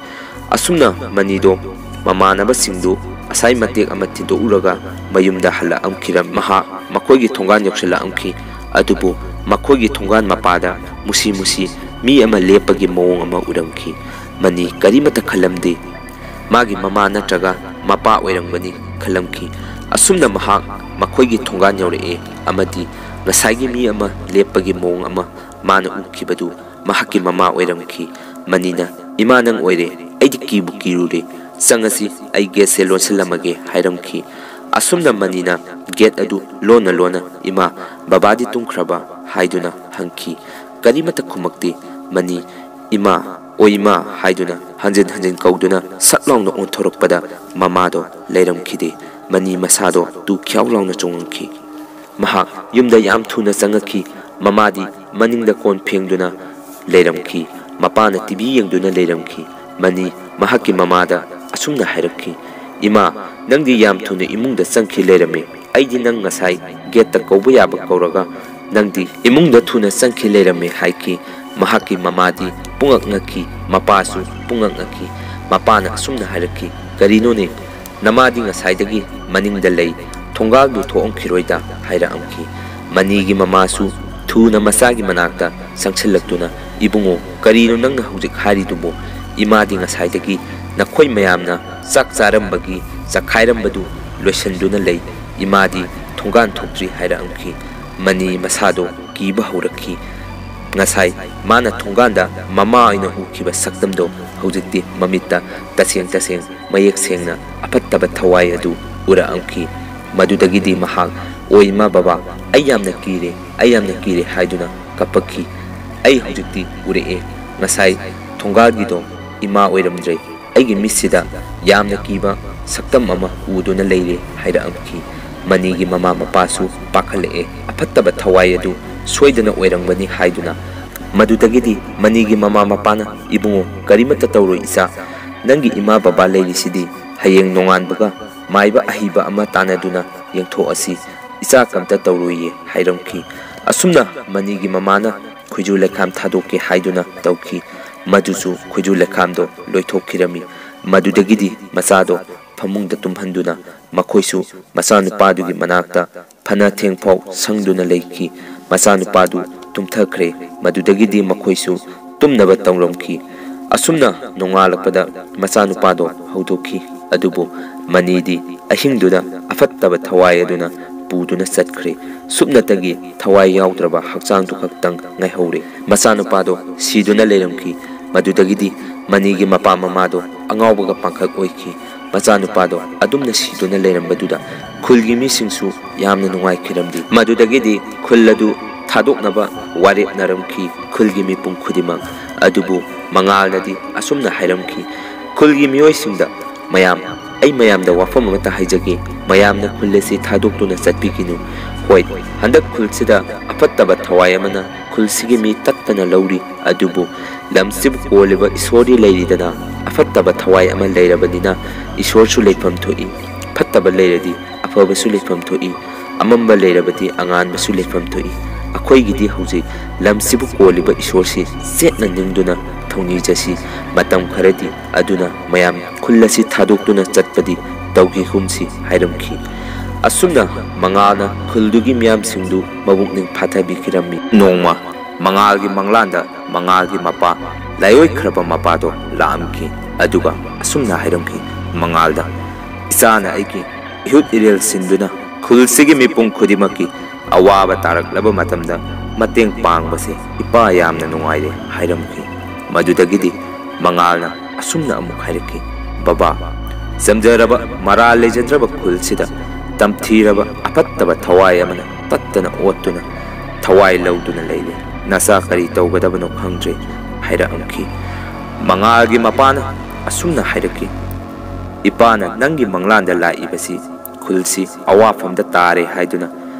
ꯑꯁꯨꯝꯅ ꯃꯅꯤꯗꯣ ꯃꯃꯥꯟꯅꯕꯁꯤꯡꯗꯨ ꯑꯁꯥꯏ ꯃꯇꯦꯛ ꯑꯃ ꯊꯤꯟꯗꯣꯛꯎꯔꯒ ꯃꯌꯨꯝꯗ ꯍꯜꯂꯛꯑꯝꯈꯤꯔꯝ꯫ ꯃꯍꯥꯛ ꯃꯈꯣꯏꯒꯤ ꯊꯣꯡꯒꯥꯟ ꯌꯧꯁꯤꯜꯂꯛꯑꯝꯈꯤ꯫ ꯑꯗꯨꯕꯨ ꯃꯈꯣꯏꯒꯤ ꯊꯣꯡꯒꯥꯟ ꯃꯄꯥꯗ ꯃꯨꯁꯤ ꯃꯨꯁꯤ ꯃꯤ ꯑꯃ ꯂꯦꯞꯄꯒꯤ ꯃꯑꯣꯡ ꯑꯃ ꯎꯔꯝꯈꯤ꯫ ꯃꯅꯤ ꯀꯔꯤꯃꯠꯇ ꯈꯜꯂꯝꯗꯦ꯫ ꯃꯥꯒꯤ ꯃꯃꯥ ꯅꯠꯇ꯭ꯔꯒ ꯃꯄꯥ ꯑꯣꯏꯔꯝꯒꯅꯤ ꯈꯜꯂꯝꯈꯤ꯫ ꯑꯁꯨꯝꯅ ꯃꯍꯥꯛ ꯃꯈꯣꯏꯒꯤ ꯊꯣꯡꯒꯥꯟ ꯌꯧꯔꯛꯑꯦ ꯑꯃꯗꯤ ꯉꯁꯥꯏꯒꯤ ꯃꯤ ꯑꯃ ꯂꯦꯞꯄꯒꯤ ꯃꯑꯣꯡ ꯑꯃ ꯃꯥꯅ ꯎꯈꯤꯕꯗꯨ ꯃꯍꯥꯛꯀꯤ ꯃꯃꯥ ꯑꯣꯏꯔꯝꯈꯤ꯫ ꯃꯅꯤꯅ, "ꯏꯃꯥ, ꯅꯪ ꯑꯣꯏꯔꯦ꯫ ꯑꯩꯗꯤ ꯀꯤꯕꯨ ꯀꯤꯔꯨꯔꯦ꯫ ꯆꯪꯉꯁꯤ, ꯑꯩ ꯒꯦꯠꯁꯦ ꯂꯣꯟꯁꯤꯜꯂꯝꯃꯒꯦ" ꯍꯥꯏꯔꯝꯈꯤ꯫ ꯑꯁꯨꯝꯅ ꯃꯅꯤꯅ ꯒꯦꯠ ꯑꯗꯨ ꯂꯣꯟꯅ ꯂꯣꯟꯅ, "ꯏꯃꯥ, ꯕꯕꯥꯗꯤ ꯇꯨꯝꯈ꯭ꯔꯕ?" ꯍꯥꯏꯗꯨꯅ ꯍꯪꯈꯤ꯫ ꯀꯔꯤꯃꯠꯇ ꯈꯨꯝꯃꯛꯇꯦ꯫ ꯃꯅꯤ, "ꯏꯃꯥ, ꯑꯣ ꯏꯃꯥ" ꯍꯥꯏꯗꯨꯅ ꯍꯟꯖꯤꯟ ꯍꯟꯖꯤꯟ ꯀꯧꯗꯨꯅ ꯁꯠ ꯂꯥꯎꯅ ꯑꯣꯟꯊꯣꯔꯛꯄꯗ ꯃꯃꯥꯗꯣ ꯂꯩꯔꯝꯈꯤꯗꯦ꯫ ꯃꯅꯤ ꯃꯁꯥꯗꯣ ꯇꯨ ꯈ꯭ꯌꯥꯎ ꯂꯥꯎꯅ ꯆꯣꯡꯉꯝꯈꯤ꯫ ꯃꯍꯥꯛ ꯌꯨꯝꯗ ꯌꯥꯝ ꯊꯨꯅ ꯆꯪꯉꯛꯈꯤ꯫ ꯃꯃꯥꯗꯤ ꯃꯅꯤꯡꯗ ꯀꯣꯟ ꯐꯦꯡꯗꯨꯅ ꯂꯩꯔꯝꯈꯤ꯫ ꯃꯄꯥꯅ ꯇꯤꯚꯤ ꯌꯦꯡꯗꯨꯅ ꯂꯩꯔꯝꯈꯤ꯫ ꯃꯅꯤ ꯃꯍꯥꯛꯀꯤ ꯃꯃꯥꯗ ꯑꯁꯨꯝꯅ ꯍꯥꯏꯔꯛꯈꯤ, "ꯏꯃꯥ, ꯅꯪꯗꯤ ꯌꯥꯝ ꯊꯨꯅ ꯏꯃꯨꯡꯗ ꯆꯪꯈꯤ ꯂꯩꯔꯝꯃꯤ꯫ ꯑꯩꯗꯤ ꯅꯪ ꯉꯁꯥꯏ ꯒꯦꯠꯇ ꯀꯧꯕ ꯌꯥꯕ ꯀꯧꯔꯒ ꯅꯪꯗꯤ ꯏꯃꯨꯡꯗ ꯊꯨꯅ ꯆꯪꯈꯤ ꯂꯩꯔꯝꯃꯤ" ꯍꯥꯏꯈꯤ꯫ ꯃꯍꯥꯛꯀꯤ ꯃꯃꯥꯗꯤ ꯄꯨꯡꯉꯛ ꯉꯛꯈꯤ, ꯃꯄꯥꯁꯨ ꯄꯨꯡꯉꯛ ꯉꯛꯈꯤ꯫ ꯃꯄꯥꯅ ꯑꯁꯨꯝꯅ ꯍꯥꯏꯔꯛꯈꯤ, "ꯀꯔꯤꯅꯣꯅꯦ? ꯅꯃꯥꯗꯤ ꯉꯁꯥꯏꯗꯒꯤ ꯃꯅꯤꯡꯗ ꯂꯩ, ꯊꯣꯡꯒꯥꯜꯗꯨ ꯊꯣꯛꯑꯝꯈꯤꯔꯣꯏꯗ" ꯍꯥꯏꯔꯛꯑꯝꯈꯤ꯫ ꯃꯅꯤꯒꯤ ꯃꯃꯥꯁꯨ ꯊꯨꯅ ꯃꯆꯥꯒꯤ ꯃꯅꯥꯛꯇ ꯆꯪꯁꯤꯜꯂꯛꯇꯨꯅ, "ꯏꯕꯨꯡꯉꯣ, ꯀꯔꯤꯅꯣ ꯅꯪꯅ ꯍꯧꯖꯤꯛ ꯍꯥꯏꯔꯤꯗꯨꯕꯨ? ꯏꯃꯥꯗꯤ ꯉꯁꯥꯏꯗꯒꯤ ꯅꯈꯣꯏ ꯃꯌꯥꯝꯅ ꯆꯥꯛ ꯆꯥꯔꯝꯕꯒꯤ ꯆꯈꯥꯏꯔꯝꯕꯗꯨ ꯂꯣꯏꯁꯤꯟꯗꯨꯅ ꯂꯩ꯫ ꯏꯃꯥꯗꯤ ꯊꯣꯡꯒꯥꯟ ꯊꯣꯛꯇ꯭ꯔꯤ" ꯍꯥꯏꯔꯛꯑꯝꯈꯤ꯫ ꯃꯅꯤ ꯃꯁꯥꯗꯣ ꯀꯤꯕ ꯍꯧꯔꯛꯈꯤ꯫ ꯉꯁꯥꯏ ꯃꯥꯅ ꯊꯣꯡꯒꯥꯟꯗ ꯃꯃꯥ ꯑꯣꯏꯅ ꯎꯈꯤꯕ ꯁꯛꯇꯝꯗꯣ ꯍꯧꯖꯤꯛꯇꯤ ꯃꯃꯤꯠꯇ ꯇꯁꯦꯡ ꯇꯁꯦꯡ ꯃꯌꯦꯛ ꯁꯦꯡꯅ ꯑꯐꯠꯇꯕ ꯊꯋꯥꯏ ꯑꯗꯨ ꯎꯔꯛꯑꯝꯈꯤ꯫ ꯃꯗꯨꯗꯒꯤꯗꯤ ꯃꯍꯥꯛ, "ꯑꯣ ꯏꯃꯥ ꯕꯕꯥ, ꯑꯩ ꯌꯥꯝꯅ ꯀꯤꯔꯦ, ꯑꯩ ꯌꯥꯝꯅ ꯀꯤꯔꯦ" ꯍꯥꯏꯗꯨꯅ ꯀꯞꯄꯛꯈꯤ꯫ "ꯑꯩ ꯍꯧꯖꯤꯛꯇꯤ ꯎꯔꯛꯑꯦ, ꯉꯁꯥꯏ ꯊꯣꯡꯒꯥꯜꯒꯤꯗꯣ ꯏꯃꯥ ꯑꯣꯏꯔꯝꯗ꯭ꯔꯦ, ꯑꯩꯒꯤ ꯃꯤꯠꯁꯤꯗ ꯌꯥꯝꯅ ꯀꯤꯕ ꯁꯛꯇꯝ ꯑꯃ ꯎꯗꯨꯅ ꯂꯩꯔꯦ" ꯍꯥꯏꯔꯛꯑꯝꯈꯤ꯫ ꯃꯅꯤꯒꯤ ꯃꯃꯥ ꯃꯄꯥꯁꯨ ꯄꯥꯈꯠꯂꯛꯑꯦ꯫ ꯑꯐꯠꯇꯕ ꯊꯋꯥꯏ ꯑꯗꯨ ꯁꯣꯏꯗꯅ ꯑꯣꯏꯔꯝꯒꯅꯤ ꯍꯥꯏꯗꯨꯅ꯫ ꯃꯗꯨꯗꯒꯤꯗꯤ ꯃꯅꯤꯒꯤ ꯃꯃꯥ ꯃꯄꯥꯅ, "ꯏꯕꯨꯡꯉꯣ, ꯀꯔꯤꯃꯠꯇ ꯇꯧꯔꯣꯏ ꯏꯆꯥ, ꯅꯪꯒꯤ ꯏꯃꯥ ꯕꯕꯥ ꯂꯩꯔꯤꯁꯤꯗꯤ, ꯍꯌꯦꯡ ꯅꯣꯡꯉꯥꯟꯕꯒ ꯃꯥꯏꯕ ꯑꯍꯩꯕ ꯑꯃ ꯇꯥꯟꯅꯗꯨꯅ ꯌꯦꯡꯊꯣꯛꯑꯁꯤ, ꯏꯆꯥ ꯀꯝꯇ ꯇꯧꯔꯣꯏꯌꯦ" ꯍꯥꯏꯔꯝꯈꯤ꯫ ꯑꯁꯨꯝꯅ ꯃꯅꯤꯒꯤ ꯃꯃꯥꯅ ꯈꯣꯏꯖꯨ ꯂꯩꯈꯥꯝ ꯊꯥꯗꯣꯛꯀꯦ ꯍꯥꯏꯗꯨꯅ ꯇꯧꯈꯤ꯫ ꯃꯗꯨꯁꯨ ꯈꯣꯏꯖꯨ ꯂꯩꯈꯥꯝꯗꯣ ꯂꯣꯏꯊꯣꯛꯈꯤꯔꯝꯃꯤ꯫ ꯃꯗꯨꯗꯒꯤꯗꯤ ꯃꯆꯥꯗꯣ ꯐꯃꯨꯡꯗ ꯇꯨꯝꯍꯟꯗꯨꯅ ꯃꯈꯣꯏꯁꯨ ꯃꯆꯥꯅꯨꯄꯥꯗꯨꯒꯤ ꯃꯅꯥꯛꯇ ꯐꯅ ꯊꯦꯡꯐꯥꯎ ꯁꯪꯗꯨꯅ ꯂꯩꯈꯤ꯫ ꯃꯆꯥꯅꯨꯄꯥꯗꯨ ꯇꯨꯝꯊꯈ꯭ꯔꯦ꯫ ꯃꯗꯨꯗꯒꯤꯗꯤ ꯃꯈꯣꯏꯁꯨ ꯇꯨꯝꯅꯕ ꯇꯧꯔꯝꯈꯤ꯫ ꯑꯁꯨꯝꯅ ꯅꯣꯡꯉꯥꯜꯂꯛꯄꯗ ꯃꯆꯥꯅꯨꯄꯥꯗꯣ ꯍꯧꯗꯣꯛꯈꯤ꯫ ꯑꯗꯨꯕꯨ ꯃꯅꯤꯗꯤ ꯑꯍꯤꯡꯗꯨꯗ ꯑꯐꯠꯇꯕ ꯊꯋꯥꯏ ꯑꯗꯨꯅ ꯄꯨꯗꯨꯅ ꯆꯠꯈ꯭ꯔꯦ꯫ ꯁꯨꯞꯅꯇꯒꯤ ꯊꯋꯥꯏ ꯌꯥꯎꯗ꯭ꯔꯕ ꯍꯛꯆꯥꯡꯗꯨ ꯈꯛꯇꯪ ꯉꯥꯏꯍꯧꯔꯦ꯫ ꯃꯆꯥꯅꯨꯄꯥꯗꯣ ꯁꯤꯗꯨꯅ ꯂꯩꯔꯝꯈꯤ꯫ ꯃꯗꯨꯗꯒꯤꯗꯤ ꯃꯅꯤꯒꯤ ꯃꯄꯥ ꯃꯃꯥꯗꯣ ꯑꯉꯥꯎꯕꯒ ꯄꯥꯡꯈꯛ ꯑꯣꯏꯈꯤ꯫ ꯃꯆꯥꯅꯨꯄꯥꯗꯣ ꯑꯗꯨꯝꯅ ꯁꯤꯗꯨꯅ ꯂꯩꯔꯝꯕꯗꯨꯗ ꯈꯨꯜꯒꯤ ꯃꯤꯁꯤꯡꯁꯨ ꯌꯥꯝꯅ ꯅꯨꯡꯉꯥꯏꯈꯤꯔꯝꯗꯦ꯫ ꯃꯗꯨꯗꯒꯤꯗꯤ ꯈꯨꯜ ꯑꯗꯨ ꯊꯥꯗꯣꯛꯅꯕ ꯋꯥꯔꯦꯞꯅꯔꯝꯈꯤ ꯈꯨꯜꯒꯤ ꯃꯤꯄꯨꯝ ꯈꯨꯗꯤꯡꯃꯛ꯫ ꯑꯗꯨꯕꯨ ꯃꯉꯥꯜꯅꯗꯤ ꯑꯁꯨꯝꯅ ꯍꯥꯏꯔꯝꯈꯤ, "ꯈꯨꯜꯒꯤ ꯃꯤꯑꯣꯏꯁꯤꯡꯗ, ꯃꯌꯥꯝ, ꯑꯩ ꯃꯌꯥꯝꯗ ꯋꯥꯐꯝ ꯑꯃꯠꯇ ꯍꯥꯏꯖꯒꯦ, ꯃꯌꯥꯝꯅ ꯈꯨꯜ ꯑꯁꯤ ꯊꯥꯗꯣꯛꯇꯨꯅ ꯆꯠꯄꯤꯈꯤꯅꯨ꯫ ꯍꯣꯏ, ꯍꯟꯗꯛ ꯈꯨꯜꯁꯤꯗ ꯑꯐꯠꯇꯕ ꯊꯋꯥꯏ ꯑꯃꯅ ꯈꯨꯜꯁꯤꯒꯤ ꯃꯤ ꯇꯠꯇꯅ ꯂꯧꯔꯤ, ꯑꯗꯨꯕꯨ ꯂꯝꯁꯤꯕꯨ ꯀꯣꯜꯂꯤꯕ ꯏꯁꯣꯔꯗꯤ ꯂꯩꯔꯤꯗꯅ, ꯑꯐꯠꯇꯕ ꯊꯋꯥꯏ ꯑꯃ ꯂꯩꯔꯕꯅꯤꯅ ꯏꯁꯣꯔꯁꯨ ꯂꯩꯐꯝ ꯊꯣꯛꯏ, ꯐꯠꯇꯕ ꯂꯩꯔꯗꯤ ꯑꯐꯕꯁꯨ ꯂꯩꯐꯝ ꯊꯣꯛꯏ, ꯑꯃꯝꯕ ꯂꯩꯔꯕꯗꯤ ꯑꯉꯥꯟꯕꯁꯨ ꯂꯩꯐꯝ ꯊꯣꯛꯏ꯫ ꯑꯩꯈꯣꯏꯒꯤꯗꯤ ꯍꯧꯖꯤꯛ ꯂꯝꯁꯤꯕꯨ ꯀꯣꯜꯂꯤꯕ ꯏꯁꯣꯔꯁꯤ ꯆꯦꯠꯅ ꯅꯤꯡꯗꯨꯅ ꯊꯧꯅꯤꯖꯁꯤ꯫ ꯃꯇꯝ ꯈꯔꯗꯤ ꯑꯗꯨꯅ ꯃꯌꯥꯝ ꯈꯨꯜ ꯑꯁꯤ ꯊꯥꯗꯣꯛꯇꯨꯅ ꯆꯠꯄꯗꯤ ꯇꯧꯈꯤꯒꯨꯝꯁꯤ" ꯍꯥꯏꯔꯝꯈꯤ꯫ ꯑꯁꯨꯝꯅ ꯃꯉꯥꯜꯅ ꯈꯨꯜꯗꯨꯒꯤ ꯃꯤꯌꯥꯝꯁꯤꯡꯗꯨ ꯃꯕꯨꯛꯅꯤꯡ ꯐꯥꯊꯕꯤꯈꯤꯔꯝꯃꯤ꯫ ꯅꯣꯡꯃ ꯃꯉꯥꯜꯒꯤ ꯃꯪꯂꯥꯟꯗ ꯃꯉꯥꯜꯒꯤ ꯃꯄꯥ ꯂꯥꯏꯑꯣꯏꯈ꯭ꯔꯕ ꯃꯄꯥꯗꯣ ꯂꯥꯛꯑꯝꯈꯤ꯫ ꯑꯗꯨꯒ ꯑꯁꯨꯝꯅ ꯍꯥꯏꯔꯝꯈꯤ, ꯃꯉꯥꯜꯗ, "ꯏꯆꯥꯅ ꯑꯩꯒꯤ ꯏꯍꯨꯠ ꯏꯔꯦꯜ ꯁꯤꯟꯗꯨꯅ ꯈꯨꯜꯁꯤꯒꯤ ꯃꯤꯄꯨꯝ ꯈꯨꯗꯤꯡꯃꯛꯀꯤ ꯑꯋꯥꯕ ꯇꯥꯔꯛꯂꯕ ꯃꯇꯝꯗ ꯃꯇꯦꯡ ꯄꯥꯡꯕꯁꯦ ꯏꯄꯥ ꯌꯥꯝꯅ ꯅꯨꯡꯉꯥꯏꯔꯦ" ꯍꯥꯏꯔꯝꯈꯤ꯫ ꯃꯗꯨꯗꯒꯤꯗꯤ ꯃꯉꯥꯜꯅ ꯑꯁꯨꯝꯅ ꯑꯃꯨꯛ ꯍꯥꯏꯔꯛꯈꯤ, "ꯕꯕꯥ, ꯆꯝꯖꯔꯕ ꯃꯔꯥꯜ ꯂꯩꯖꯗ꯭ꯔꯕ ꯈꯨꯜꯁꯤꯗ ꯇꯝꯊꯤꯔꯕ ꯑꯐꯠꯇꯕ ꯊꯋꯥꯏ ꯑꯃꯅ ꯇꯠꯇꯅ ꯑꯣꯠꯇꯨꯅ ꯊꯋꯥꯏ ꯂꯧꯗꯨꯅ ꯂꯩꯔꯦ꯫ ꯅꯆꯥ ꯀꯔꯤ ꯇꯧꯒꯗꯕꯅꯣ ꯈꯪꯗ꯭ꯔꯦ" ꯍꯥꯏꯔꯛꯑꯝꯈꯤ꯫ ꯃꯉꯥꯜꯒꯤ ꯃꯄꯥꯅ ꯑꯁꯨꯝꯅ ꯍꯥꯏꯔꯛꯈꯤ, "ꯏꯄꯥꯅ ꯅꯪꯒꯤ ꯃꯪꯂꯥꯟꯗ ꯂꯥꯛꯏꯕꯁꯤ ꯈꯨꯜꯁꯤ ꯑꯋꯥꯐꯝꯗ ꯇꯥꯔꯦ ꯍꯥꯏꯗꯨꯅ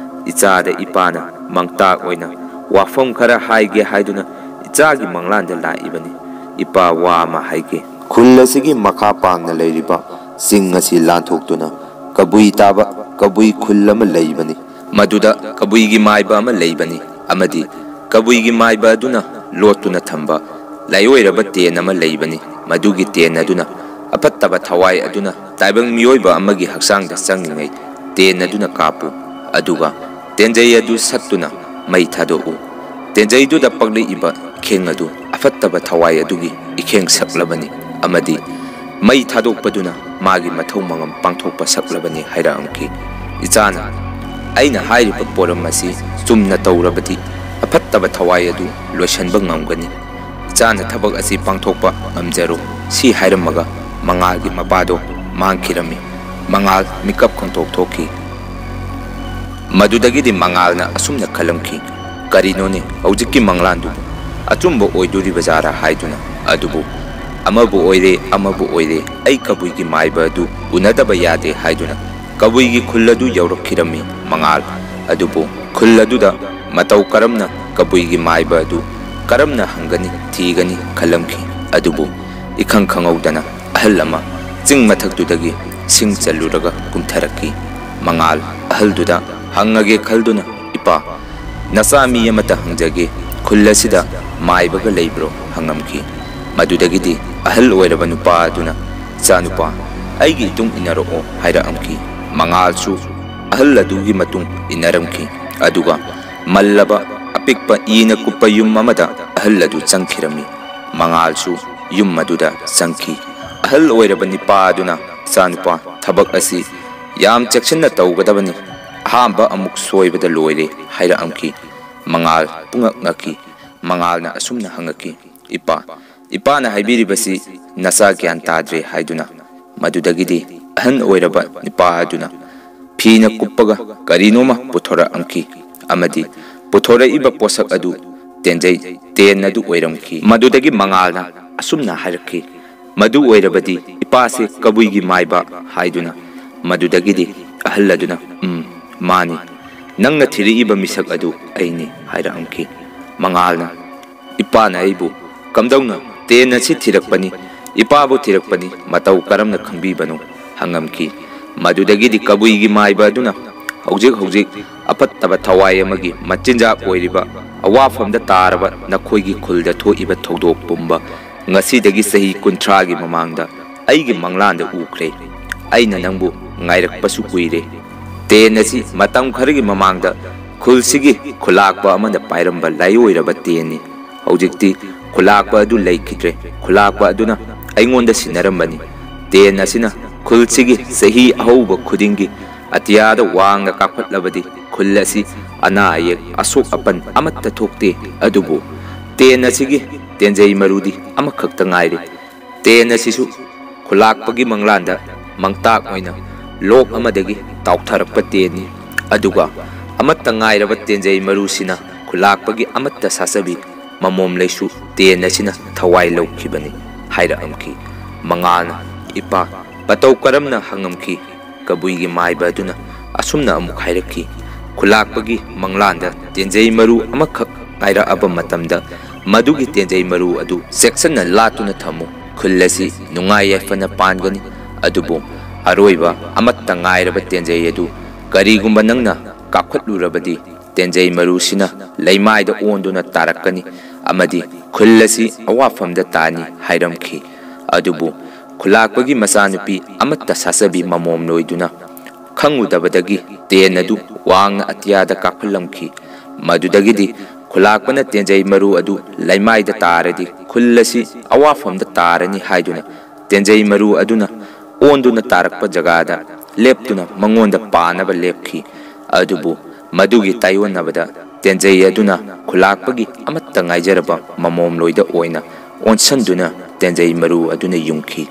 ꯏꯆꯥꯗ ꯏꯄꯥꯅ ꯃꯥꯡꯇꯥꯛ ꯑꯣꯏꯅ ꯋꯥꯐꯝ ꯈꯔ ꯍꯥꯏꯒꯦ ꯍꯥꯏꯗꯨꯅ ꯏꯆꯥꯒꯤ ꯃꯪꯂꯥꯟꯗ ꯂꯥꯛꯏꯕꯅꯤ꯫ ꯏꯄꯥ, ꯋꯥ ꯑꯃ ꯍꯥꯏꯒꯦ꯫ ꯈꯨꯜ ꯑꯁꯤꯒꯤ ꯃꯈꯥ ꯄꯥꯡꯅ ꯂꯩꯔꯤꯕ ꯆꯤꯡ ꯑꯁꯤ ꯂꯥꯟꯊꯣꯛꯇꯨꯅ ꯀꯕꯨꯏ ꯇꯥꯕ ꯀꯕꯨꯏ ꯈꯨꯜ ꯑꯃ ꯂꯩꯕꯅꯤ꯫ ꯃꯗꯨꯗ ꯀꯕꯨꯏꯒꯤ ꯃꯥꯏꯕ ꯑꯃ ꯂꯩꯕꯅꯤ ꯑꯃꯗꯤ ꯀꯕꯨꯏꯒꯤ ꯃꯥꯏꯕ ꯑꯗꯨꯅ ꯂꯣꯠꯇꯨꯅ ꯊꯝꯕ ꯂꯥꯏꯑꯣꯏꯔꯕ ꯇꯦꯟ ꯑꯃ ꯂꯩꯕꯅꯤ꯫ ꯃꯗꯨꯒꯤ ꯇꯦꯟ ꯑꯗꯨꯅ ꯑꯐꯠꯇꯕ ꯊꯋꯥꯏ ꯑꯗꯨꯅ ꯇꯥꯏꯕꯪ ꯃꯤꯑꯣꯏꯕ ꯑꯃꯒꯤ ꯍꯛꯆꯥꯡꯗ ꯆꯪꯂꯤꯉꯩ ꯇꯦꯟ ꯑꯗꯨꯅ ꯀꯥꯞꯄꯨ꯫ ꯑꯗꯨꯒ ꯇꯦꯟꯖꯩ ꯑꯗꯨ ꯁꯠꯇꯨꯅ ꯃꯩ ꯊꯥꯗꯣꯛꯎ꯫ ꯇꯦꯟꯖꯩꯗꯨꯗ ꯄꯛꯂꯛꯏꯕ ꯏꯈꯦꯡ ꯑꯗꯨ ꯑꯐꯠꯇꯕ ꯊꯋꯥꯏ ꯑꯗꯨꯒꯤ ꯏꯈꯦꯡ ꯁꯛꯂꯕꯅꯤ ꯑꯃꯗꯤ ꯃꯩ ꯊꯥꯗꯣꯛꯄꯗꯨꯅ ꯃꯥꯒꯤ ꯃꯊꯧ ꯃꯉꯝ ꯄꯥꯡꯊꯣꯛꯄ ꯁꯛꯂꯕꯅꯤ" ꯍꯥꯏꯔꯛꯑꯝꯈꯤ꯫ ꯏꯆꯥꯅ, "ꯑꯩꯅ ꯍꯥꯏꯔꯤꯕ ꯄꯣꯔꯝ ꯑꯁꯤ ꯆꯨꯝꯅ ꯇꯧꯔꯕꯗꯤ ꯑꯐꯠꯇꯕ ꯊꯋꯥꯏ ꯑꯗꯨ ꯂꯣꯏꯁꯤꯟꯕ ꯉꯝꯒꯅꯤ꯫ ꯏꯆꯥꯅ ꯊꯕꯛ ꯑꯁꯤ ꯄꯥꯡꯊꯣꯛꯄ ꯉꯝꯖꯔꯣꯏ" ꯁꯤ ꯍꯥꯏꯔꯝꯃꯒ ꯃꯉꯥꯜꯒꯤ ꯃꯄꯥꯗꯣ ꯃꯥꯡꯈꯤꯔꯝꯃꯤ꯫ ꯃꯉꯥꯜ ꯃꯤꯀꯞ ꯈꯪꯊꯣꯛ ꯊꯣꯛꯈꯤ꯫ ꯃꯗꯨꯗꯒꯤꯗꯤ ꯃꯉꯥꯜꯅ ꯑꯁꯨꯝꯅ ꯈꯜꯂꯝꯈꯤ, "ꯀꯔꯤꯅꯣꯅꯦ ꯍꯧꯖꯤꯛꯀꯤ ꯃꯪꯂꯥꯟꯗꯨꯕꯨ? ꯑꯆꯨꯝꯕ ꯑꯣꯏꯗꯣꯔꯤꯕ ꯖꯥꯔꯥ ꯍꯥꯏꯗꯨꯅ? ꯑꯗꯨꯕꯨ ꯑꯃꯕꯨ ꯑꯣꯏꯔꯦ, ꯑꯃꯕꯨ ꯑꯣꯏꯔꯦ, ꯑꯩ ꯀꯕꯨꯏꯒꯤ ꯃꯥꯏꯕ ꯑꯗꯨ ꯎꯅꯗꯕ ꯌꯥꯗꯦ ꯍꯥꯏꯗꯨꯅ ꯀꯕꯨꯏꯒꯤ ꯈꯨꯜ ꯑꯗꯨ ꯌꯧꯔꯛꯈꯤꯔꯝꯃꯤ ꯃꯉꯥꯜ꯫ ꯑꯗꯨꯕꯨ ꯈꯨꯜ ꯑꯗꯨꯗ ꯃꯇꯧ ꯀꯔꯝꯅ ꯀꯕꯨꯏꯒꯤ ꯃꯥꯏꯕ ꯑꯗꯨ ꯀꯔꯝꯅ ꯍꯪꯒꯅꯤ, ꯊꯤꯒꯅꯤ ꯈꯜꯂꯝꯈꯤ꯫ ꯑꯗꯨꯕꯨ ꯏꯈꯪ ꯈꯪꯍꯧꯗꯅ ꯑꯍꯜ ꯑꯃ ꯆꯤꯡ ꯃꯊꯛꯇꯨꯗꯒꯤ ꯁꯤꯡ ꯆꯜꯂꯨꯔꯒ ꯀꯨꯝꯊꯔꯛꯈꯤ꯫ ꯃꯉꯥꯜ ꯑꯍꯜꯗꯨꯗ ꯍꯪꯉꯒꯦ ꯈꯜꯗꯨꯅ, "ꯏꯄꯥ, ꯅꯆꯥ ꯃꯤ ꯑꯃꯇ ꯍꯪꯖꯒꯦ, ꯈꯨꯜ ꯑꯁꯤꯗ ꯃꯥꯏꯕꯒ ꯂꯩꯕ꯭ꯔꯣ?" ꯍꯪꯉꯝꯈꯤ꯫ ꯃꯗꯨꯗꯒꯤꯗꯤ ꯑꯍꯜ ꯑꯣꯏꯔꯕ ꯅꯨꯄꯥ ꯑꯗꯨꯅ, "ꯏꯆꯥꯅꯨꯄꯥ, ꯑꯩꯒꯤ ꯏꯇꯨꯡ ꯏꯟꯅꯔꯛꯑꯣ" ꯍꯥꯏꯔꯛꯑꯝꯈꯤ꯫ ꯃꯉꯥꯜꯁꯨ ꯑꯍꯜ ꯑꯗꯨꯒꯤ ꯃꯇꯨꯡ ꯏꯟꯅꯔꯝꯈꯤ꯫ ꯑꯗꯨꯒ ꯃꯜꯂꯕ ꯑꯄꯤꯛꯄ ꯏꯅ ꯀꯨꯞꯄ ꯌꯨꯝ ꯑꯃꯗ ꯑꯍꯜ ꯑꯗꯨ ꯆꯪꯈꯤꯔꯝꯃꯤ꯫ ꯃꯉꯥꯜꯁꯨ ꯌꯨꯝ ꯑꯗꯨꯗ ꯆꯪꯈꯤ꯫ ꯑꯍꯜ ꯑꯣꯏꯔꯕ ꯅꯤꯄꯥ ꯑꯗꯨꯅ, "ꯏꯆꯥꯅꯨꯄꯥ, ꯊꯕꯛ ꯑꯁꯤ ꯌꯥꯝ ꯆꯦꯛꯁꯤꯟꯅ ꯇꯧꯒꯗꯕꯅꯤ꯫ ꯑꯍꯥꯝꯕ ꯑꯃꯨꯛ ꯁꯣꯏꯕꯗ ꯂꯣꯏꯔꯦ ꯍꯥꯏꯔꯛꯑꯝꯈꯤ꯫ ꯃꯉꯥꯜ ꯄꯨꯡꯉꯛ ꯉꯛꯈꯤ꯫ ꯃꯉꯥꯜꯅ ꯑꯁꯨꯝꯅ ꯍꯪꯉꯛꯈꯤ, "ꯏꯄꯥ, ꯏꯄꯥꯅ ꯍꯥꯏꯕꯤꯔꯤꯕꯁꯤ ꯅꯆꯥ ꯒ꯭ꯌꯥꯟ ꯇꯥꯗ꯭ꯔꯦ ꯍꯥꯏꯗꯨꯅ?" ꯃꯗꯨꯗꯒꯤꯗꯤ ꯑꯍꯟ ꯑꯣꯏꯔꯕ ꯅꯨꯄꯥ ꯑꯗꯨꯅ ꯐꯤꯅ ꯀꯨꯞꯄꯒ ꯀꯔꯤꯅꯣꯃ ꯄꯨꯊꯣꯔꯛꯑꯝꯈꯤ ꯑꯃꯗꯤ ꯄꯨꯊꯣꯔꯛꯏꯕ ꯄꯣꯠꯁꯛ ꯑꯗꯨ ꯇꯦꯟꯖꯩ, ꯇꯦꯟ ꯑꯗꯨ ꯑꯣꯏꯔꯝꯈꯤ꯫ ꯃꯗꯨꯗꯒꯤ ꯃꯉꯥꯜꯅ ꯑꯁꯨꯝꯅ ꯍꯥꯏꯔꯛꯈꯤ, "ꯃꯗꯨ ꯑꯣꯏꯔꯕꯗꯤ ꯏꯄꯥꯁꯦ ꯀꯕꯨꯏꯒꯤ ꯃꯥꯏꯕ?" ꯍꯥꯏꯗꯨꯅ꯫ ꯃꯗꯨꯗꯒꯤꯗꯤ ꯑꯍꯜ ꯑꯗꯨꯅ, "ꯎꯝ, ꯃꯥꯅꯤ, ꯅꯪꯅ ꯊꯤꯔꯛꯏꯕ ꯃꯤꯁꯛ ꯑꯗꯨ ꯑꯩꯅꯤ" ꯍꯥꯏꯔꯛꯑꯝꯈꯤ꯫ ꯃꯉꯥꯜꯅ, "ꯏꯄꯥꯅ ꯑꯩꯕꯨ ꯀꯝꯗꯧꯅ ꯇꯦꯟ ꯑꯁꯤ ꯊꯤꯔꯛꯄꯅꯤ, ꯏꯄꯥꯕꯨ ꯊꯤꯔꯛꯄꯅꯤ, ꯃꯇꯧ ꯀꯔꯝꯅ ꯈꯪꯕꯤꯕꯅꯣ?" ꯍꯪꯉꯝꯈꯤ꯫ ꯃꯗꯨꯗꯒꯤꯗꯤ ꯀꯕꯨꯏꯒꯤ ꯃꯥꯏꯕ ꯑꯗꯨꯅ, "ꯍꯧꯖꯤꯛ ꯍꯧꯖꯤꯛ ꯑꯐꯠꯇꯕ ꯊꯋꯥꯏ ꯑꯃꯒꯤ ꯃꯆꯤꯟꯖꯥꯛ ꯑꯣꯏꯔꯤꯕ ꯑꯋꯥꯐꯝꯗ ꯇꯥꯔꯕ ꯅꯈꯣꯏꯒꯤ ꯈꯨꯜꯗ ꯊꯣꯛꯏꯕ ꯊꯧꯗꯣꯛ ꯄꯨꯝꯕ ꯉꯁꯤꯗꯒꯤ ꯆꯍꯤ ꯀꯨꯟꯊ꯭ꯔꯥꯒꯤ ꯃꯃꯥꯡꯗ ꯑꯩꯒꯤ ꯃꯪꯂꯥꯟꯗ ꯎꯈ꯭ꯔꯦ꯫ ꯑꯩꯅ ꯅꯪꯕꯨ ꯉꯥꯏꯔꯛꯄꯁꯨ ꯀꯨꯏꯔꯦ꯫ ꯇꯦꯟ ꯑꯁꯤ ꯃꯇꯝ ꯈꯔꯒꯤ ꯃꯃꯥꯡꯗ ꯈꯨꯜꯁꯤꯒꯤ ꯈꯨꯂꯥꯛꯄ ꯑꯃꯅ ꯄꯥꯏꯔꯝꯕ ꯂꯥꯏꯑꯣꯏꯔꯕ ꯇꯦꯟꯅꯤ꯫ ꯍꯧꯖꯤꯛꯇꯤ ꯈꯨꯂꯥꯛꯄ ꯑꯗꯨ ꯂꯩꯈꯤꯗ꯭ꯔꯦ꯫ ꯈꯨꯂꯥꯛꯄ ꯑꯗꯨꯅ ꯑꯩꯉꯣꯟꯗ ꯁꯤꯟꯅꯔꯝꯕꯅꯤ꯫ ꯇꯦꯟ ꯑꯁꯤꯅ ꯈꯨꯜꯁꯤꯒꯤ ꯆꯍꯤ ꯑꯍꯧꯕ ꯈꯨꯗꯤꯡꯒꯤ ꯑꯇꯤꯌꯥꯗ ꯋꯥꯡꯅ ꯀꯥꯈꯠꯂꯕꯗꯤ ꯈꯨꯜ ꯑꯁꯤ ꯑꯅꯥ ꯑꯌꯦꯛ, ꯑꯁꯣꯛ ꯑꯄꯟ ꯑꯃꯠꯇ ꯊꯣꯛꯇꯦ꯫ ꯑꯗꯨꯕꯨ ꯇꯦꯟ ꯑꯁꯤꯒꯤ ꯇꯦꯟꯖꯩ ꯃꯔꯨꯗꯤ ꯑꯃꯈꯛꯇ ꯉꯥꯏꯔꯦ꯫ ꯇꯦꯟ ꯑꯁꯤꯁꯨ ꯈꯨꯂꯥꯛꯄꯒꯤ ꯃꯪꯂꯥꯟꯗ ꯃꯪꯇꯥꯛ ꯑꯣꯏꯅ ꯂꯣꯛ ꯑꯃꯗꯒꯤ ꯇꯥꯎꯊꯔꯛꯄ ꯇꯦꯟꯅꯤ꯫ ꯑꯗꯨꯒ ꯑꯃꯠꯇ ꯉꯥꯏꯔꯕ ꯇꯦꯟꯖꯩ ꯃꯔꯨꯁꯤꯅ ꯈꯨꯂꯥꯛꯄꯒꯤ ꯑꯃꯠꯇ ꯁꯥꯆꯕꯤ ꯃꯃꯣꯝ ꯂꯩꯁꯨ ꯇꯦꯟ ꯑꯁꯤꯅ ꯊꯋꯥꯏ ꯂꯧꯈꯤꯕꯅꯤ" ꯍꯥꯏꯔꯛꯑꯝꯈꯤ꯫ ꯃꯉꯥꯜꯅ, "ꯏꯄꯥ, ꯃꯇꯧ ꯀꯔꯝꯅ?" ꯍꯪꯉꯝꯈꯤ꯫ ꯀꯕꯨꯏꯒꯤ ꯃꯥꯏꯕ ꯑꯗꯨꯅ ꯑꯁꯨꯝꯅ ꯑꯃꯨꯛ ꯍꯥꯏꯔꯛꯈꯤ, "ꯈꯨꯂꯥꯛꯄꯒꯤ ꯃꯪꯂꯥꯟꯗ ꯇꯦꯟꯖꯩ ꯃꯔꯨ ꯑꯃꯈꯛ ꯉꯥꯏꯔꯛꯑꯕ ꯃꯇꯝꯗ ꯃꯗꯨꯒꯤ ꯇꯦꯟꯖꯩ ꯃꯔꯨ ꯑꯗꯨ ꯆꯦꯛꯁꯤꯟꯅ ꯂꯥꯠꯇꯨꯅ ꯊꯝꯃꯨ꯫ ꯈꯨꯜ ꯑꯁꯤ ꯅꯨꯡꯉꯥꯏ ꯌꯥꯏꯐꯅ ꯄꯥꯟꯒꯅꯤ꯫ ꯑꯗꯨꯕꯨ ꯑꯔꯣꯏꯕ ꯑꯃꯠꯇ ꯉꯥꯏꯔꯕ ꯇꯦꯟꯖꯩ ꯑꯗꯨ ꯀꯔꯤꯒꯨꯝꯕ ꯅꯪꯅ ꯀꯥꯞꯈꯠꯂꯨꯔꯕꯗꯤ ꯇꯦꯟꯖꯩ ꯃꯔꯨꯁꯤꯅ ꯂꯩꯃꯥꯏꯗ ꯑꯣꯟꯗꯨꯅ ꯇꯥꯔꯛꯀꯅꯤ ꯑꯃꯗꯤ ꯈꯨꯜ ꯑꯁꯤ ꯑꯋꯥꯐꯝꯗ ꯇꯥꯅꯤ" ꯍꯥꯏꯔꯝꯈꯤ꯫ ꯑꯗꯨꯕꯨ ꯈꯨꯂꯥꯛꯄꯒꯤ ꯃꯆꯥꯅꯨꯄꯤ ꯑꯃꯠꯇ ꯁꯥꯆꯕꯤ ꯃꯃꯣꯝ ꯂꯣꯏꯗꯨꯅ ꯈꯪꯉꯨꯗꯕꯗꯒꯤ ꯇꯦꯟ ꯑꯗꯨ ꯋꯥꯡꯅ ꯑꯇꯤꯌꯥꯗ ꯀꯥꯈꯠꯂꯝꯈꯤ꯫ ꯃꯗꯨꯗꯒꯤꯗꯤ ꯈꯨꯂꯥꯛꯄꯅ ꯇꯦꯟꯖꯩ ꯃꯔꯨ ꯑꯗꯨ ꯂꯩꯃꯥꯏꯗ ꯇꯥꯔꯗꯤ ꯈꯨꯜ ꯑꯁꯤ ꯑꯋꯥꯐꯝꯗ ꯇꯥꯔꯅꯤ ꯍꯥꯏꯗꯨꯅ ꯇꯦꯟꯖꯩ ꯃꯔꯨ ꯑꯗꯨꯅ ꯑꯣꯟꯗꯨꯅ ꯇꯥꯔꯛꯄ ꯖꯒꯥꯗ ꯂꯦꯞꯇꯨꯅ ꯃꯉꯣꯟꯗ ꯄꯥꯅꯕ ꯂꯦꯞꯈꯤ꯫ ꯑꯗꯨꯕꯨ ꯃꯗꯨꯒꯤ ꯇꯥꯏꯑꯣꯟꯅꯕꯗ ꯇꯦꯟꯖꯩ ꯑꯗꯨꯅ ꯈꯨꯂꯥꯛꯄꯒꯤ ꯑꯃꯠꯇ ꯉꯥꯏꯖꯔꯕ ꯃꯃꯣꯝꯂꯣꯏꯗ ꯑꯣꯏꯅ ꯑꯣꯟꯁꯟꯗꯨꯅ ꯇꯦꯟꯖꯩ ꯃꯔꯨ ꯑꯗꯨꯅ ꯌꯨꯡꯈꯤ꯫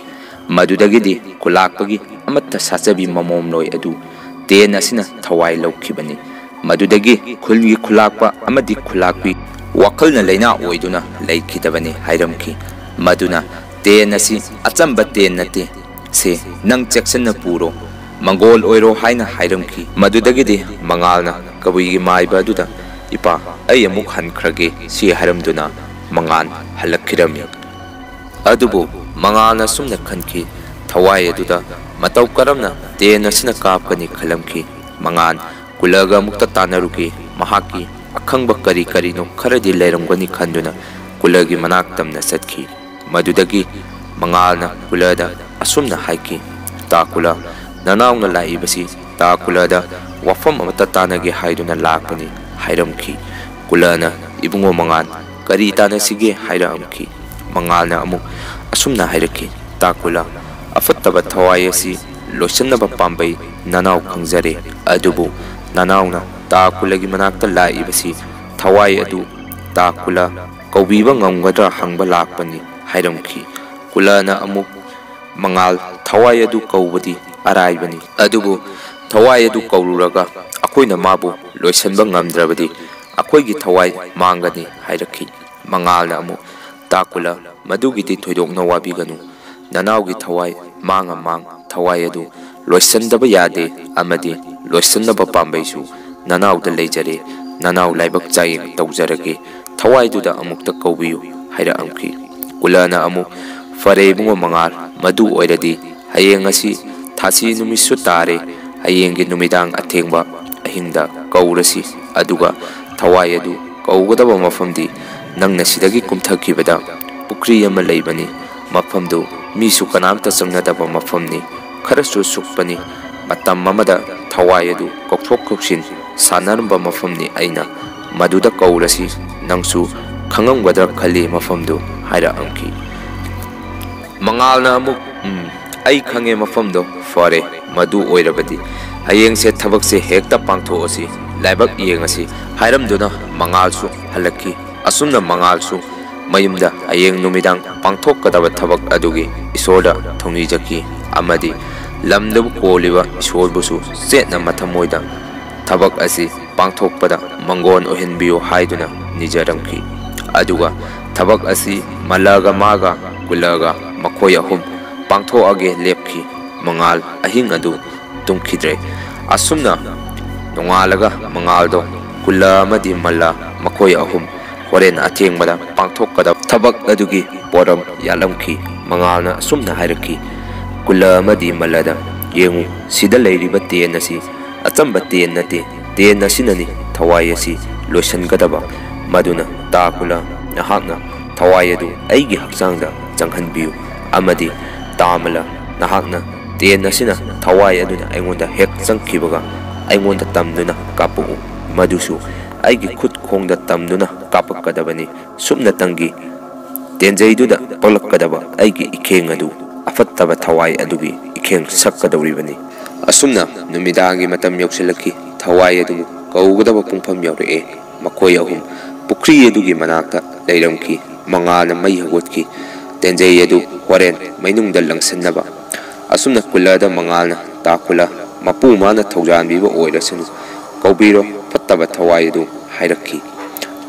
ꯃꯗꯨꯗꯒꯤꯗꯤ ꯈꯨꯂꯥꯛꯄꯒꯤ ꯑꯃꯠꯇ ꯁꯥꯆꯕꯤ ꯃꯃꯣꯝꯂꯣꯏ ꯑꯗꯨ ꯇꯦꯟ ꯑꯁꯤꯅ ꯊꯋꯥꯏ ꯂꯧꯈꯤꯕꯅꯤ꯫ ꯃꯗꯨꯗꯒꯤ ꯈꯨꯜꯒꯤ ꯈꯨꯂꯥꯛꯄ ꯑꯃꯗꯤ ꯈꯨꯂꯥꯛꯄꯤ ꯋꯥꯈꯜꯅ ꯂꯩꯅꯥ ꯑꯣꯏꯗꯨꯅ ꯂꯩꯈꯤꯗꯕꯅꯤ ꯍꯥꯏꯔꯝꯈꯤ꯫ ꯃꯗꯨꯅ ꯇꯦꯟ ꯑꯁꯤ ꯑꯆꯝꯕ ꯇꯦꯟ ꯅꯠꯇꯦ, ꯁꯦ ꯅꯪ ꯆꯦꯛꯁꯤꯟꯅ ꯄꯨꯔꯣ, ꯃꯪꯒꯣꯜ ꯑꯣꯏꯔꯣ ꯍꯥꯏꯅ ꯍꯥꯏꯔꯝꯈꯤ꯫ ꯃꯗꯨꯗꯒꯤꯗꯤ ꯃꯉꯥꯜꯅ ꯀꯕꯨꯏꯒꯤ ꯃꯥꯏꯕ ꯑꯗꯨꯗ, "ꯏꯄꯥ, ꯑꯩ ꯑꯃꯨꯛ ꯍꯟꯈ꯭ꯔꯒꯦ" ꯁꯤ ꯍꯥꯏꯔꯝꯗꯨꯅ ꯃꯉꯥꯜ ꯍꯜꯂꯛꯈꯤꯔꯝꯃꯤ꯫ ꯑꯗꯨꯕꯨ ꯃꯉꯥꯜꯅ ꯑꯁꯨꯝꯅ ꯈꯟꯈꯤ, ꯊꯋꯥꯏ ꯑꯗꯨꯗ ꯃꯇꯧ ꯀꯔꯝꯅ ꯇꯦꯟ ꯑꯁꯤꯅ ꯀꯥꯞꯀꯅꯤ ꯈꯜꯂꯝꯈꯤ꯫ ꯃꯉꯥꯜ ꯀꯨꯂꯒ ꯑꯃꯨꯛꯇ ꯇꯥꯟꯅꯔꯨꯒꯦ, ꯃꯍꯥꯛꯀꯤ ꯑꯈꯪꯕ ꯀꯔꯤ ꯀꯔꯤꯅꯣ ꯈꯔꯗꯤ ꯂꯩꯔꯝꯒꯅꯤ ꯈꯟꯗꯨꯅ ꯀꯨꯂꯒꯤ ꯃꯅꯥꯛ ꯇꯝꯅ ꯆꯠꯈꯤ꯫ ꯃꯗꯨꯗꯒꯤ ꯃꯉꯥꯜꯅ ꯀꯨꯂꯗ ꯑꯁꯨꯝꯅ ꯍꯥꯏꯈꯤ, "ꯇꯥ ꯀꯨꯂ, ꯅꯅꯥꯎꯅ ꯂꯥꯛꯏꯕꯁꯤ ꯇꯥ ꯀꯨꯂꯗ ꯋꯥꯐꯝ ꯑꯃꯠꯇ ꯇꯥꯟꯅꯒꯦ ꯍꯥꯏꯗꯨꯅ ꯂꯥꯛꯄꯅꯤ" ꯍꯥꯏꯔꯝꯈꯤ꯫ ꯀꯨꯂꯅ, "ꯏꯕꯨꯡꯉꯣ ꯃꯉꯥꯜ, ꯀꯔꯤ ꯇꯥꯟꯅꯁꯤꯒꯦ?" ꯍꯥꯏꯔꯛꯑꯝꯈꯤ꯫ ꯃꯉꯥꯜꯅ ꯑꯃꯨꯛ ꯑꯁꯨꯝꯅ ꯍꯥꯏꯔꯛꯈꯤ, "ꯇꯥ ꯀꯨꯂ, ꯑꯐꯠꯇꯕ ꯊꯋꯥꯏ ꯑꯁꯤ ꯂꯣꯏꯁꯤꯟꯅꯕ ꯄꯥꯝꯕꯩ ꯅꯅꯥꯎ ꯈꯪꯖꯔꯦ, ꯑꯗꯨꯕꯨ ꯅꯅꯥꯎꯅ ꯇꯥ ꯀꯨꯂꯒꯤ ꯃꯅꯥꯛꯇ ꯂꯥꯛꯏꯕꯁꯤ ꯊꯋꯥꯏ ꯑꯗꯨ ꯇꯥ ꯀꯨꯂ ꯀꯧꯕꯤꯕ ꯉꯝꯒꯗ꯭ꯔꯥ ꯍꯪꯕ ꯂꯥꯛꯄꯅꯤ" ꯍꯥꯏꯔꯝꯈꯤ꯫ ꯀꯨꯂꯅ ꯑꯃꯨꯛ, "ꯃꯉꯥꯜ, ꯊꯋꯥꯏ ꯑꯗꯨ ꯀꯧꯕꯗꯤ ꯑꯔꯥꯏꯕꯅꯤ, ꯑꯗꯨꯕꯨ ꯊꯋꯥꯏ ꯑꯗꯨ ꯀꯧꯔꯨꯔꯒ ꯑꯩꯈꯣꯏꯅ ꯃꯥꯕꯨ ꯂꯣꯏꯁꯤꯟꯕ ꯉꯝꯗ꯭ꯔꯕꯗꯤ ꯑꯩꯈꯣꯏꯒꯤ ꯊꯋꯥꯏ ꯃꯥꯡꯒꯅꯤ" ꯍꯥꯏꯔꯛꯈꯤ꯫ ꯃꯉꯥꯜꯅ ꯑꯃꯨꯛ, "ꯇꯥ ꯀꯨꯂ, ꯃꯗꯨꯒꯤꯗꯤ ꯊꯣꯏꯗꯣꯛꯅ ꯋꯥꯕꯤꯒꯅꯨ꯫ ꯅꯅꯥꯎꯒꯤ ꯊꯋꯥꯏ ꯃꯥꯡꯉ ꯃꯥꯡ, ꯊꯋꯥꯏ ꯑꯗꯨ ꯂꯣꯏꯁꯤꯟꯗꯕ ꯌꯥꯗꯦ, ꯑꯃꯗꯤ ꯂꯣꯏꯁꯤꯟꯅꯕ ꯄꯥꯝꯕꯩꯁꯨ ꯅꯅꯥꯎꯗ ꯂꯩꯖꯔꯦ꯫ ꯅꯅꯥꯎ ꯂꯥꯏꯕꯛ ꯆꯥꯌꯦꯡ ꯇꯧꯖꯔꯒꯦ, ꯊꯋꯥꯏꯗꯨꯗ ꯑꯃꯨꯛꯇ ꯀꯧꯕꯤꯌꯨ" ꯍꯥꯏꯔꯛꯑꯝꯈꯤ꯫ ꯀꯨꯂꯅ ꯑꯃꯨꯛ, "ꯐꯔꯦ ꯏꯕꯨꯡꯉꯣ ꯃꯉꯥꯜ, ꯃꯗꯨ ꯑꯣꯏꯔꯗꯤ ꯍꯌꯦꯡ ꯑꯁꯤ ꯊꯥꯁꯤ ꯅꯨꯃꯤꯠꯁꯨ ꯇꯥꯔꯦ, ꯍꯌꯦꯡꯒꯤ ꯅꯨꯃꯤꯗꯥꯡ ꯑꯊꯦꯡꯕ ꯑꯍꯤꯡꯗ ꯀꯧꯔꯁꯤ, ꯑꯗꯨꯒ ꯊꯋꯥꯏ ꯑꯗꯨ ꯀꯧꯒꯗꯕ ꯃꯐꯝꯗꯤ ꯅꯪꯅ ꯁꯤꯗꯒꯤ ꯀꯨꯝꯊꯈꯤꯕꯗ ꯄꯨꯈ꯭ꯔꯤ ꯑꯃ ꯂꯩꯕꯅꯤ, ꯃꯐꯝꯗꯨ ꯃꯤꯁꯨ ꯀꯅꯥꯝꯇ ꯆꯪꯅꯗꯕ ꯃꯐꯝꯅꯤ, ꯈꯔꯁꯨ ꯁꯨꯛꯄꯅꯤ꯫ ꯃꯇꯝ ꯑꯃꯗ ꯊꯋꯥꯏ ꯑꯗꯨ ꯀꯧꯊꯣꯛ ꯀꯧꯁꯤꯟ ꯁꯥꯟꯅꯔꯝꯕ ꯃꯐꯝꯅꯤ꯫ ꯑꯩꯅ ꯃꯗꯨꯗ ꯀꯧꯔꯁꯤ, ꯅꯪꯁꯨ ꯈꯪꯉꯝꯒꯗ꯭ꯔꯥ ꯈꯜꯂꯤ ꯃꯐꯝꯗꯨ" ꯍꯥꯏꯔꯛꯑꯝꯈꯤ꯫ ꯃꯉꯥꯜꯅ ꯑꯃꯨꯛ, "ꯎꯝ, ꯑꯩ ꯈꯪꯉꯦ ꯃꯐꯝꯗꯣ꯫ ꯐꯔꯦ, ꯃꯗꯨ ꯑꯣꯏꯔꯕꯗꯤ "ꯍꯌꯦꯡꯁꯦ ꯊꯕꯛꯁꯦ ꯍꯦꯛꯇ ꯄꯥꯡꯊꯣꯛꯑꯁꯤ, ꯂꯥꯏꯕꯛ ꯌꯦꯡꯉꯁꯤ" ꯍꯥꯏꯔꯝꯗꯨꯅ ꯃꯉꯥꯜꯁꯨ ꯍꯜꯂꯛꯈꯤ꯫ ꯑꯁꯨꯝꯅ ꯃꯉꯥꯜꯁꯨ ꯃꯌꯨꯝꯗ ꯍꯌꯦꯡ ꯅꯨꯃꯤꯗꯥꯡ ꯄꯥꯡꯊꯣꯛꯀꯗꯕ ꯊꯕꯛ ꯑꯗꯨꯒꯤ ꯏꯁꯣꯔꯗ ꯊꯧꯅꯤꯖꯈꯤ ꯑꯃꯗꯤ ꯂꯝꯗꯕꯨ ꯀꯣꯜꯂꯤꯕ ꯏꯁꯣꯔꯕꯨꯁꯨ ꯆꯦꯠꯅ ꯃꯊꯃꯣꯏꯗ ꯊꯕꯛ ꯑꯁꯤ ꯄꯥꯡꯊꯣꯛꯄꯗ ꯃꯪꯒꯣꯟ ꯑꯣꯏꯍꯟꯕꯤꯌꯨ ꯍꯥꯏꯗꯨꯅ ꯅꯤꯖꯔꯝꯈꯤ꯫ ꯑꯗꯨꯒ ꯊꯕꯛ ꯑꯁꯤ ꯃꯜꯂꯒ ꯃꯥꯒ ꯀꯨꯜꯂꯒ ꯃꯈꯣꯏ ꯑꯍꯨꯝ ꯄꯥꯡꯊꯣꯛꯑꯒꯦ ꯂꯦꯞꯈꯤ꯫ ꯃꯉꯥꯜ ꯑꯍꯤꯡ ꯑꯗꯨ ꯇꯨꯝꯈꯤꯗ꯭ꯔꯦ꯫ ꯑꯁꯨꯝꯅ ꯅꯣꯡꯉꯥꯜꯂꯒ ꯃꯉꯥꯜꯗꯣ ꯀꯨꯜꯂ ꯑꯃꯗꯤ ꯃꯜꯂ ꯃꯈꯣꯏ ꯑꯍꯨꯝ ꯍꯣꯔꯦꯟ ꯑꯊꯦꯡꯕꯗ ꯄꯥꯡꯊꯣꯛꯀꯗꯕ ꯊꯕꯛ ꯑꯗꯨꯒꯤ ꯄꯣꯔꯝ ꯌꯥꯠꯂꯝꯈꯤ꯫ ꯃꯉꯥꯜꯅ ꯑꯁꯨꯝꯅ ꯍꯥꯏꯔꯛꯈꯤ, "ꯀꯨꯜꯂ ꯑꯃꯗꯤ ꯃꯜꯂꯗ, ꯌꯦꯡꯉꯨ, ꯁꯤꯗ ꯂꯩꯔꯤꯕ ꯇꯦꯟ ꯑꯁꯤ ꯑꯆꯝꯕ ꯇꯦꯟ ꯅꯠꯇꯦ꯫ ꯇꯦꯟ ꯑꯁꯤꯅꯅꯤ ꯊꯋꯥꯏ ꯑꯁꯤ ꯂꯣꯏꯁꯤꯟꯒꯗꯕ꯫ ꯃꯗꯨꯅ ꯇꯥ ꯀꯨꯜꯂ, ꯅꯍꯥꯛꯅ ꯊꯋꯥꯏ ꯑꯗꯨ ꯑꯩꯒꯤ ꯍꯛꯆꯥꯡꯗ ꯆꯪꯍꯟꯕꯤꯌꯨ ꯑꯃꯗꯤ ꯇꯥ ꯃꯜꯂ, ꯅꯍꯥꯛꯅ ꯇꯦꯟ ꯑꯁꯤꯅ ꯊꯋꯥꯏ ꯑꯗꯨꯅ ꯑꯩꯉꯣꯟꯗ ꯍꯦꯛ ꯆꯪꯈꯤꯕꯒ ꯑꯩꯉꯣꯟꯗ ꯇꯝꯗꯨꯅ ꯀꯥꯞꯄꯛꯎ꯫ ꯃꯗꯨꯁꯨ ꯑꯩꯒꯤ ꯈꯨꯠ ꯈꯣꯡꯗ ꯇꯝꯗꯨꯅ ꯀꯥꯞꯄꯛꯀꯗꯕꯅꯤ꯫ ꯁꯨꯞꯅꯇꯪꯒꯤ ꯇꯦꯟꯖꯩꯗꯨꯗ ꯄꯛꯂꯛꯀꯗꯕ ꯑꯩꯒꯤ ꯏꯈꯦꯡ ꯑꯗꯨ ꯑꯐꯠꯇꯕ ꯊꯋꯥꯏ ꯑꯗꯨꯒꯤ ꯏꯈꯦꯡ ꯁꯛꯀꯗꯧꯔꯤꯕꯅꯤ"꯫ ꯑꯁꯨꯝꯅ ꯅꯨꯃꯤꯗꯥꯡꯒꯤ ꯃꯇꯝ ꯌꯧꯁꯤꯜꯂꯛꯈꯤ꯫ ꯊꯋꯥꯏ ꯑꯗꯨꯕꯨ ꯀꯧꯒꯗꯕ ꯄꯨꯡꯐꯝ ꯌꯧꯔꯛꯑꯦ꯫ ꯃꯈꯣꯏ ꯑꯍꯨꯝ ꯄꯨꯈ꯭ꯔꯤ ꯑꯗꯨꯒꯤ ꯃꯅꯥꯛꯇ ꯂꯩꯔꯝꯈꯤ꯫ ꯃꯉꯥꯜꯅ ꯃꯩ ꯍꯧꯒꯠꯈꯤ꯫ ꯇꯦꯟꯖꯩ ꯑꯗꯨ ꯍꯣꯔꯦꯟ ꯃꯩꯅꯨꯡꯗ ꯂꯪꯁꯤꯟꯅꯕ꯫ ꯑꯁꯨꯝꯅ ꯀꯨꯜꯂꯗ ꯃꯉꯥꯜꯅ, "ꯇꯥ ꯀꯨꯜꯂ, ꯃꯄꯨ ꯃꯥꯅ ꯊꯧꯖꯥꯟꯕꯤꯕ ꯑꯣꯏꯔꯁꯅꯨ, ꯀꯧꯕꯤꯔꯣ ꯐꯠꯇꯕ ꯊꯋꯥꯏ ꯑꯗꯨ" ꯍꯥꯏꯔꯛꯈꯤ꯫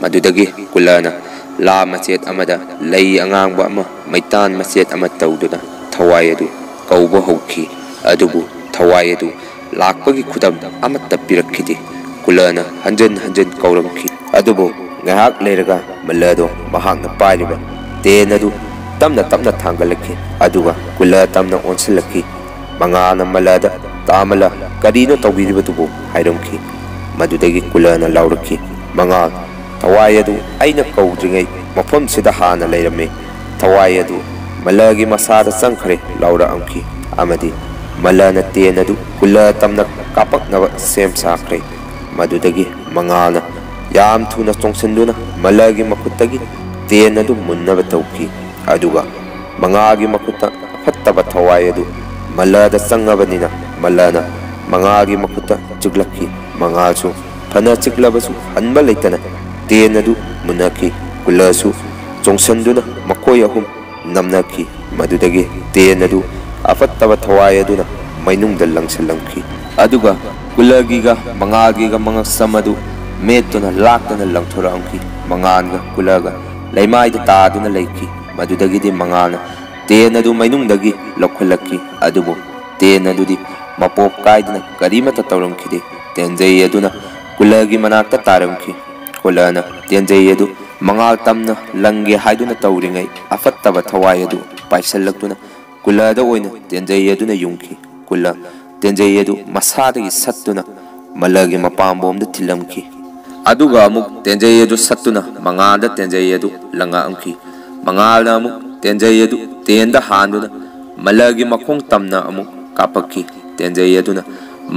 ꯃꯗꯨꯗꯒꯤ ꯀꯨꯜꯂꯅ ꯂꯥ ꯃꯆꯦꯠ ꯑꯃꯗ ꯂꯩ ꯑꯉꯥꯡꯕ ꯑꯃ ꯃꯩꯇꯥꯟ ꯃꯆꯦꯠ ꯑꯃ ꯇꯧꯗꯨꯅ ꯊꯋꯥꯏ ꯑꯗꯨ ꯀꯧꯕ ꯍꯧꯈꯤ꯫ ꯑꯗꯨꯕꯨ ꯊꯋꯥꯏ ꯑꯗꯨ ꯂꯥꯛꯄꯒꯤ ꯈꯨꯗꯝ ꯑꯃꯠꯇ ꯄꯤꯔꯛꯈꯤꯗꯦ꯫ ꯀꯨꯜꯂꯅ ꯍꯟꯖꯤꯟ ꯍꯟꯖꯤꯟ ꯀꯧꯔꯝꯈꯤ, ꯑꯗꯨꯕꯨ ꯉꯥꯏꯍꯥꯛ ꯂꯩꯔꯒ ꯃꯜꯂꯗꯣ ꯃꯍꯥꯛꯅ ꯄꯥꯏꯔꯤꯕ ꯇꯦꯟ ꯑꯗꯨ ꯇꯞꯅ ꯇꯞꯅ ꯊꯥꯡꯒꯠꯂꯛꯈꯤ꯫ ꯑꯗꯨꯒ ꯀꯨꯜꯂ ꯇꯞꯅ ꯑꯣꯟꯁꯤꯜꯂꯛꯈꯤ꯫ ꯃꯉꯥꯜꯅ ꯃꯜꯂꯗ, "ꯇꯥ ꯃꯜꯂ, ꯀꯔꯤꯅꯣ ꯇꯧꯕꯤꯔꯤꯕꯗꯨꯕꯨ?" ꯍꯥꯏꯔꯝꯈꯤ꯫ ꯃꯗꯨꯗꯒꯤ ꯀꯨꯜꯂꯅ ꯂꯥꯎꯔꯛꯈꯤ, "ꯃꯉꯥꯜ, ꯊꯋꯥꯏ ꯑꯗꯨ ꯑꯩꯅ ꯀꯧꯗ꯭ꯔꯤꯉꯩ ꯃꯐꯝꯁꯤꯗ ꯍꯥꯟꯅ ꯂꯩꯔꯝꯃꯤ꯫ ꯊꯋꯥꯏ ꯑꯗꯨ ꯃꯜꯂꯒꯤ ꯃꯁꯥꯗ ꯆꯪꯈ꯭ꯔꯦ" ꯂꯥꯎꯔꯛꯑꯝꯈꯤ꯫ ꯑꯃꯗꯤ ꯃꯜꯂꯅ ꯇꯦꯟ ꯑꯗꯨ ꯀꯨꯜꯂ ꯇꯝꯅ ꯀꯥꯞꯄꯛꯅꯕ ꯁꯦꯝ ꯁꯥꯈ꯭ꯔꯦ꯫ ꯃꯗꯨꯗꯒꯤ ꯃꯉꯥꯜꯅ ꯌꯥꯝ ꯊꯨꯅ ꯆꯣꯡꯁꯤꯟꯗꯨꯅ ꯃꯜꯂꯒꯤ ꯃꯈꯨꯠꯇꯒꯤ ꯇꯦꯟ ꯑꯗꯨ ꯃꯨꯟꯅꯕ ꯇꯧꯈꯤ꯫ ꯑꯗꯨꯒ ꯃꯉꯥꯜꯒꯤ ꯃꯈꯨꯠꯇ ꯐꯠꯇꯕ ꯊꯋꯥꯏ ꯑꯗꯨ ꯃꯜꯂꯗ ꯆꯪꯉꯕꯅꯤꯅ ꯃꯜꯂꯅ ꯃꯉꯥꯜꯒꯤ ꯃꯈꯨꯠꯇ ꯆꯤꯛꯂꯛꯈꯤ꯫ ꯃꯉꯥꯜꯁꯨ ꯐꯅ ꯆꯤꯛꯂꯕꯁꯨ ꯍꯟꯕ ꯂꯩꯇꯅ ꯇꯦꯟ ꯑꯗꯨ ꯃꯨꯟꯅꯈꯤ꯫ ꯀꯨꯂꯁꯨ ꯆꯣꯡꯁꯟꯗꯨꯅ ꯃꯈꯣꯏ ꯑꯍꯨꯝ ꯅꯝꯅꯈꯤ꯫ ꯃꯗꯨꯗꯒꯤ ꯇꯦꯟ ꯑꯗꯨ ꯑꯐꯠꯇꯕ ꯊꯋꯥꯏ ꯑꯗꯨꯅ ꯃꯩꯅꯨꯡꯗ ꯂꯪꯁꯤꯜꯂꯝꯈꯤ꯫ ꯑꯗꯨꯒ ꯀꯨꯂꯒꯤꯒ ꯃꯉꯥꯜꯒꯤꯒ ꯃꯉꯛꯁꯝ ꯑꯗꯨ ꯃꯦꯠꯇꯨꯅ ꯂꯥꯛꯇꯅ ꯂꯪꯊꯣꯔꯛꯂꯝꯈꯤ꯫ ꯃꯉꯥꯜꯒ ꯀꯨꯂꯒ ꯂꯩꯃꯥꯏꯗ ꯇꯥꯗꯨꯅ ꯂꯩꯈꯤ꯫ ꯃꯗꯨꯗꯒꯤꯗꯤ ꯃꯉꯥꯜꯅ ꯇꯦꯟ ꯑꯗꯨ ꯃꯩꯅꯨꯡꯗꯒꯤ ꯂꯧꯈꯠꯂꯛꯈꯤ꯫ ꯑꯗꯨꯕꯨ ꯇꯦꯟ ꯑꯗꯨꯗꯤ ꯃꯄꯣꯞ ꯀꯥꯏꯗꯅ ꯀꯔꯤꯃꯠꯇ ꯇꯧꯔꯝꯈꯤꯗꯦ꯫ ꯇꯦꯟꯖꯩ ꯑꯗꯨꯅ ꯀꯨꯂꯒꯤ ꯃꯅꯥꯛꯇ ꯇꯥꯔꯝꯈꯤ꯫ ꯀꯨꯂꯅ ꯇꯦꯟꯖꯩ ꯑꯗꯨ ꯃꯉꯥꯜ ꯇꯝꯅ ꯂꯪꯒꯦ ꯍꯥꯏꯗꯨꯅ ꯇꯧꯔꯤꯉꯩ ꯑꯐꯠꯇꯕ ꯊꯋꯥꯏ ꯑꯗꯨ ꯄꯥꯏꯁꯜꯂꯛꯇꯨꯅ ꯀꯨꯂꯗ ꯑꯣꯏꯅ ꯇꯦꯟꯖꯩ ꯑꯗꯨꯅ ꯌꯨꯡꯈꯤ꯫ ꯀꯨꯂ ꯇꯦꯟꯖꯩ ꯑꯗꯨ ꯃꯁꯥꯗꯒꯤ ꯁꯠꯇꯨꯅ ꯃꯂꯒꯤ ꯃꯄꯥꯝꯕꯣꯝꯗ ꯊꯤꯜꯂꯝꯈꯤ꯫ ꯑꯗꯨꯒ ꯑꯃꯨꯛ ꯇꯦꯟꯖꯩ ꯑꯗꯨ ꯁꯠꯇꯨꯅ ꯃꯉꯥꯜꯗ ꯇꯦꯟꯖꯩ ꯑꯗꯨ ꯂꯪꯉꯛꯑꯝꯈꯤ꯫ ꯃꯉꯥꯜꯅ ꯑꯃꯨꯛ ꯇꯦꯟꯖꯩ ꯑꯗꯨ ꯇꯦꯟꯗ ꯍꯥꯟꯗꯨꯅ ꯃꯂꯒꯤ ꯃꯈꯣꯡ ꯇꯝꯅ ꯑꯃꯨꯛ ꯀꯥꯞꯄꯛꯈꯤ꯫ ꯇꯦꯟꯖꯩ ꯑꯗꯨꯅ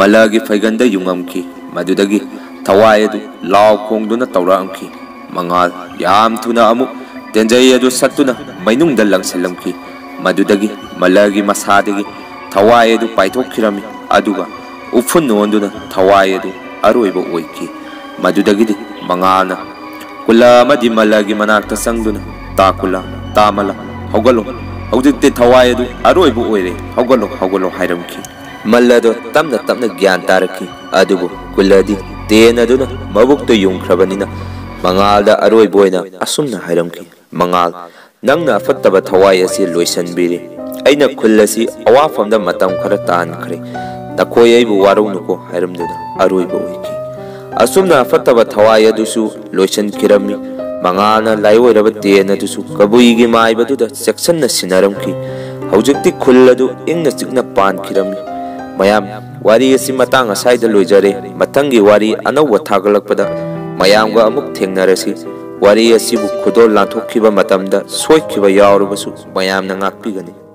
ꯃꯂꯒꯤ ꯐꯩꯒꯟꯗ ꯌꯨꯡꯉꯝꯈꯤ꯫ ꯃꯗꯨꯗꯒꯤ ꯊꯋꯥꯏ ꯑꯗꯨ ꯂꯥꯎ ꯈꯣꯡꯗꯨꯅ ꯇꯧꯔꯛꯑꯝꯈꯤ꯫ ꯃꯉꯥꯜ ꯌꯥꯝ ꯊꯨꯅ ꯑꯃꯨꯛ ꯇꯦꯟꯖꯩ ꯑꯗꯨ ꯁꯠꯇꯨꯅ ꯃꯩꯅꯨꯡꯗ ꯂꯪꯁꯤꯜꯂꯝꯈꯤ꯫ ꯃꯗꯨꯗꯒꯤ ꯃꯂꯒꯤ ꯃꯁꯥꯗꯒꯤ ꯊꯋꯥꯏ ꯑꯗꯨ ꯄꯥꯏꯊꯣꯛꯈꯤꯔꯝꯃꯤ꯫ ꯑꯗꯨꯒ ꯎꯐꯨꯟ ꯑꯣꯟꯗꯨꯅ ꯊꯋꯥꯏ ꯑꯗꯨ ꯑꯔꯣꯏꯕ ꯑꯣꯏꯈꯤ꯫ ꯃꯗꯨꯗꯒꯤꯗꯤ ꯃꯉꯥꯜꯅ ꯀꯨꯂ ꯑꯃꯗꯤ ꯃꯂꯒꯤ ꯃꯅꯥꯛꯇ ꯆꯪꯗꯨꯅ, "ꯇꯥ ꯀꯨꯂ, ꯇꯥ ꯃꯂ, ꯍꯧꯒꯠꯂꯣ꯫ ꯍꯧꯖꯤꯛꯇꯤ ꯊꯋꯥꯏ ꯑꯗꯨ ꯑꯔꯣꯏꯕ ꯑꯣꯏꯔꯦ꯫ ꯍꯧꯒꯠꯂꯣ, ꯍꯧꯒꯠꯂꯣ" ꯍꯥꯏꯔꯝꯈꯤ꯫ ꯃꯜꯂꯗꯣ ꯇꯞꯅ ꯇꯞꯅ ꯒ꯭ꯌꯥꯟ ꯇꯥꯔꯛꯈꯤ꯫ ꯑꯗꯨꯕꯨ ꯀꯨꯂꯗꯤ ꯇꯦꯟ ꯑꯗꯨꯅ ꯃꯕꯨꯛꯇ ꯌꯨꯡꯈ꯭ꯔꯕꯅꯤꯅ ꯃꯉꯥꯜꯗ ꯑꯔꯣꯏꯕ ꯑꯣꯏꯅ ꯑꯁꯨꯝꯅ ꯍꯥꯏꯔꯝꯈꯤ, "ꯃꯉꯥꯜ, ꯅꯪꯅ ꯑꯐꯠꯇꯕ ꯊꯋꯥꯏ ꯑꯁꯤ ꯂꯣꯏꯁꯤꯟꯕꯤꯔꯦ꯫ ꯑꯩꯅ ꯈꯨꯜ ꯑꯁꯤ ꯑꯋꯥꯐꯝꯗ ꯃꯇꯝ ꯈꯔ ꯇꯥꯍꯟꯈ꯭ꯔꯦ꯫ ꯅꯈꯣꯏ ꯑꯩꯕꯨ ꯋꯥꯔꯧꯅꯨꯀꯣ" ꯍꯥꯏꯔꯝꯗꯨꯅ ꯑꯔꯣꯏꯕ ꯑꯣꯏꯈꯤ꯫ ꯑꯁꯨꯝꯅ ꯑꯐꯠꯇꯕ ꯊꯋꯥꯏ ꯑꯗꯨꯁꯨ ꯂꯣꯏꯁꯤꯟꯈꯤꯔꯝꯃꯤ꯫ ꯃꯉꯥꯜꯅ ꯂꯥꯏꯑꯣꯏꯔꯕ ꯇꯦꯟ ꯑꯗꯨꯁꯨ ꯀꯕꯨꯏꯒꯤ ꯃꯥꯏꯕꯗꯨꯗ ꯆꯦꯛꯁꯤꯟꯅ ꯁꯤꯟꯅꯔꯝꯈꯤ꯫ ꯍꯧꯖꯤꯛꯇꯤ ꯈꯨꯜ ꯑꯗꯨ ꯏꯪꯅ ꯆꯤꯛꯅ ꯄꯥꯟꯈꯤꯔꯝꯃꯤ꯫ ꯃꯌꯥꯝ, ꯋꯥꯔꯤ ꯑꯁꯤ ꯃꯇꯥꯡ ꯑꯁꯥꯏꯗ ꯂꯣꯏꯖꯔꯦ꯫ ꯃꯊꯪꯒꯤ ꯋꯥꯔꯤ ꯑꯅꯧꯕ ꯊꯥꯒꯠꯂꯛꯄꯗ ꯃꯌꯥꯝꯒ ꯑꯃꯨꯛ ꯊꯦꯡꯅꯔꯁꯤ꯫ ꯋꯥꯔꯤ ꯑꯁꯤꯕꯨ ꯈꯨꯗꯣꯜ ꯂꯥꯟꯊꯣꯛꯈꯤꯕ ꯃꯇꯝꯗ ꯁꯣꯏꯈꯤꯕ ꯌꯥꯎꯔꯕꯁꯨ ꯃꯌꯥꯝꯅ ꯉꯥꯛꯄꯤꯒꯅꯤ꯫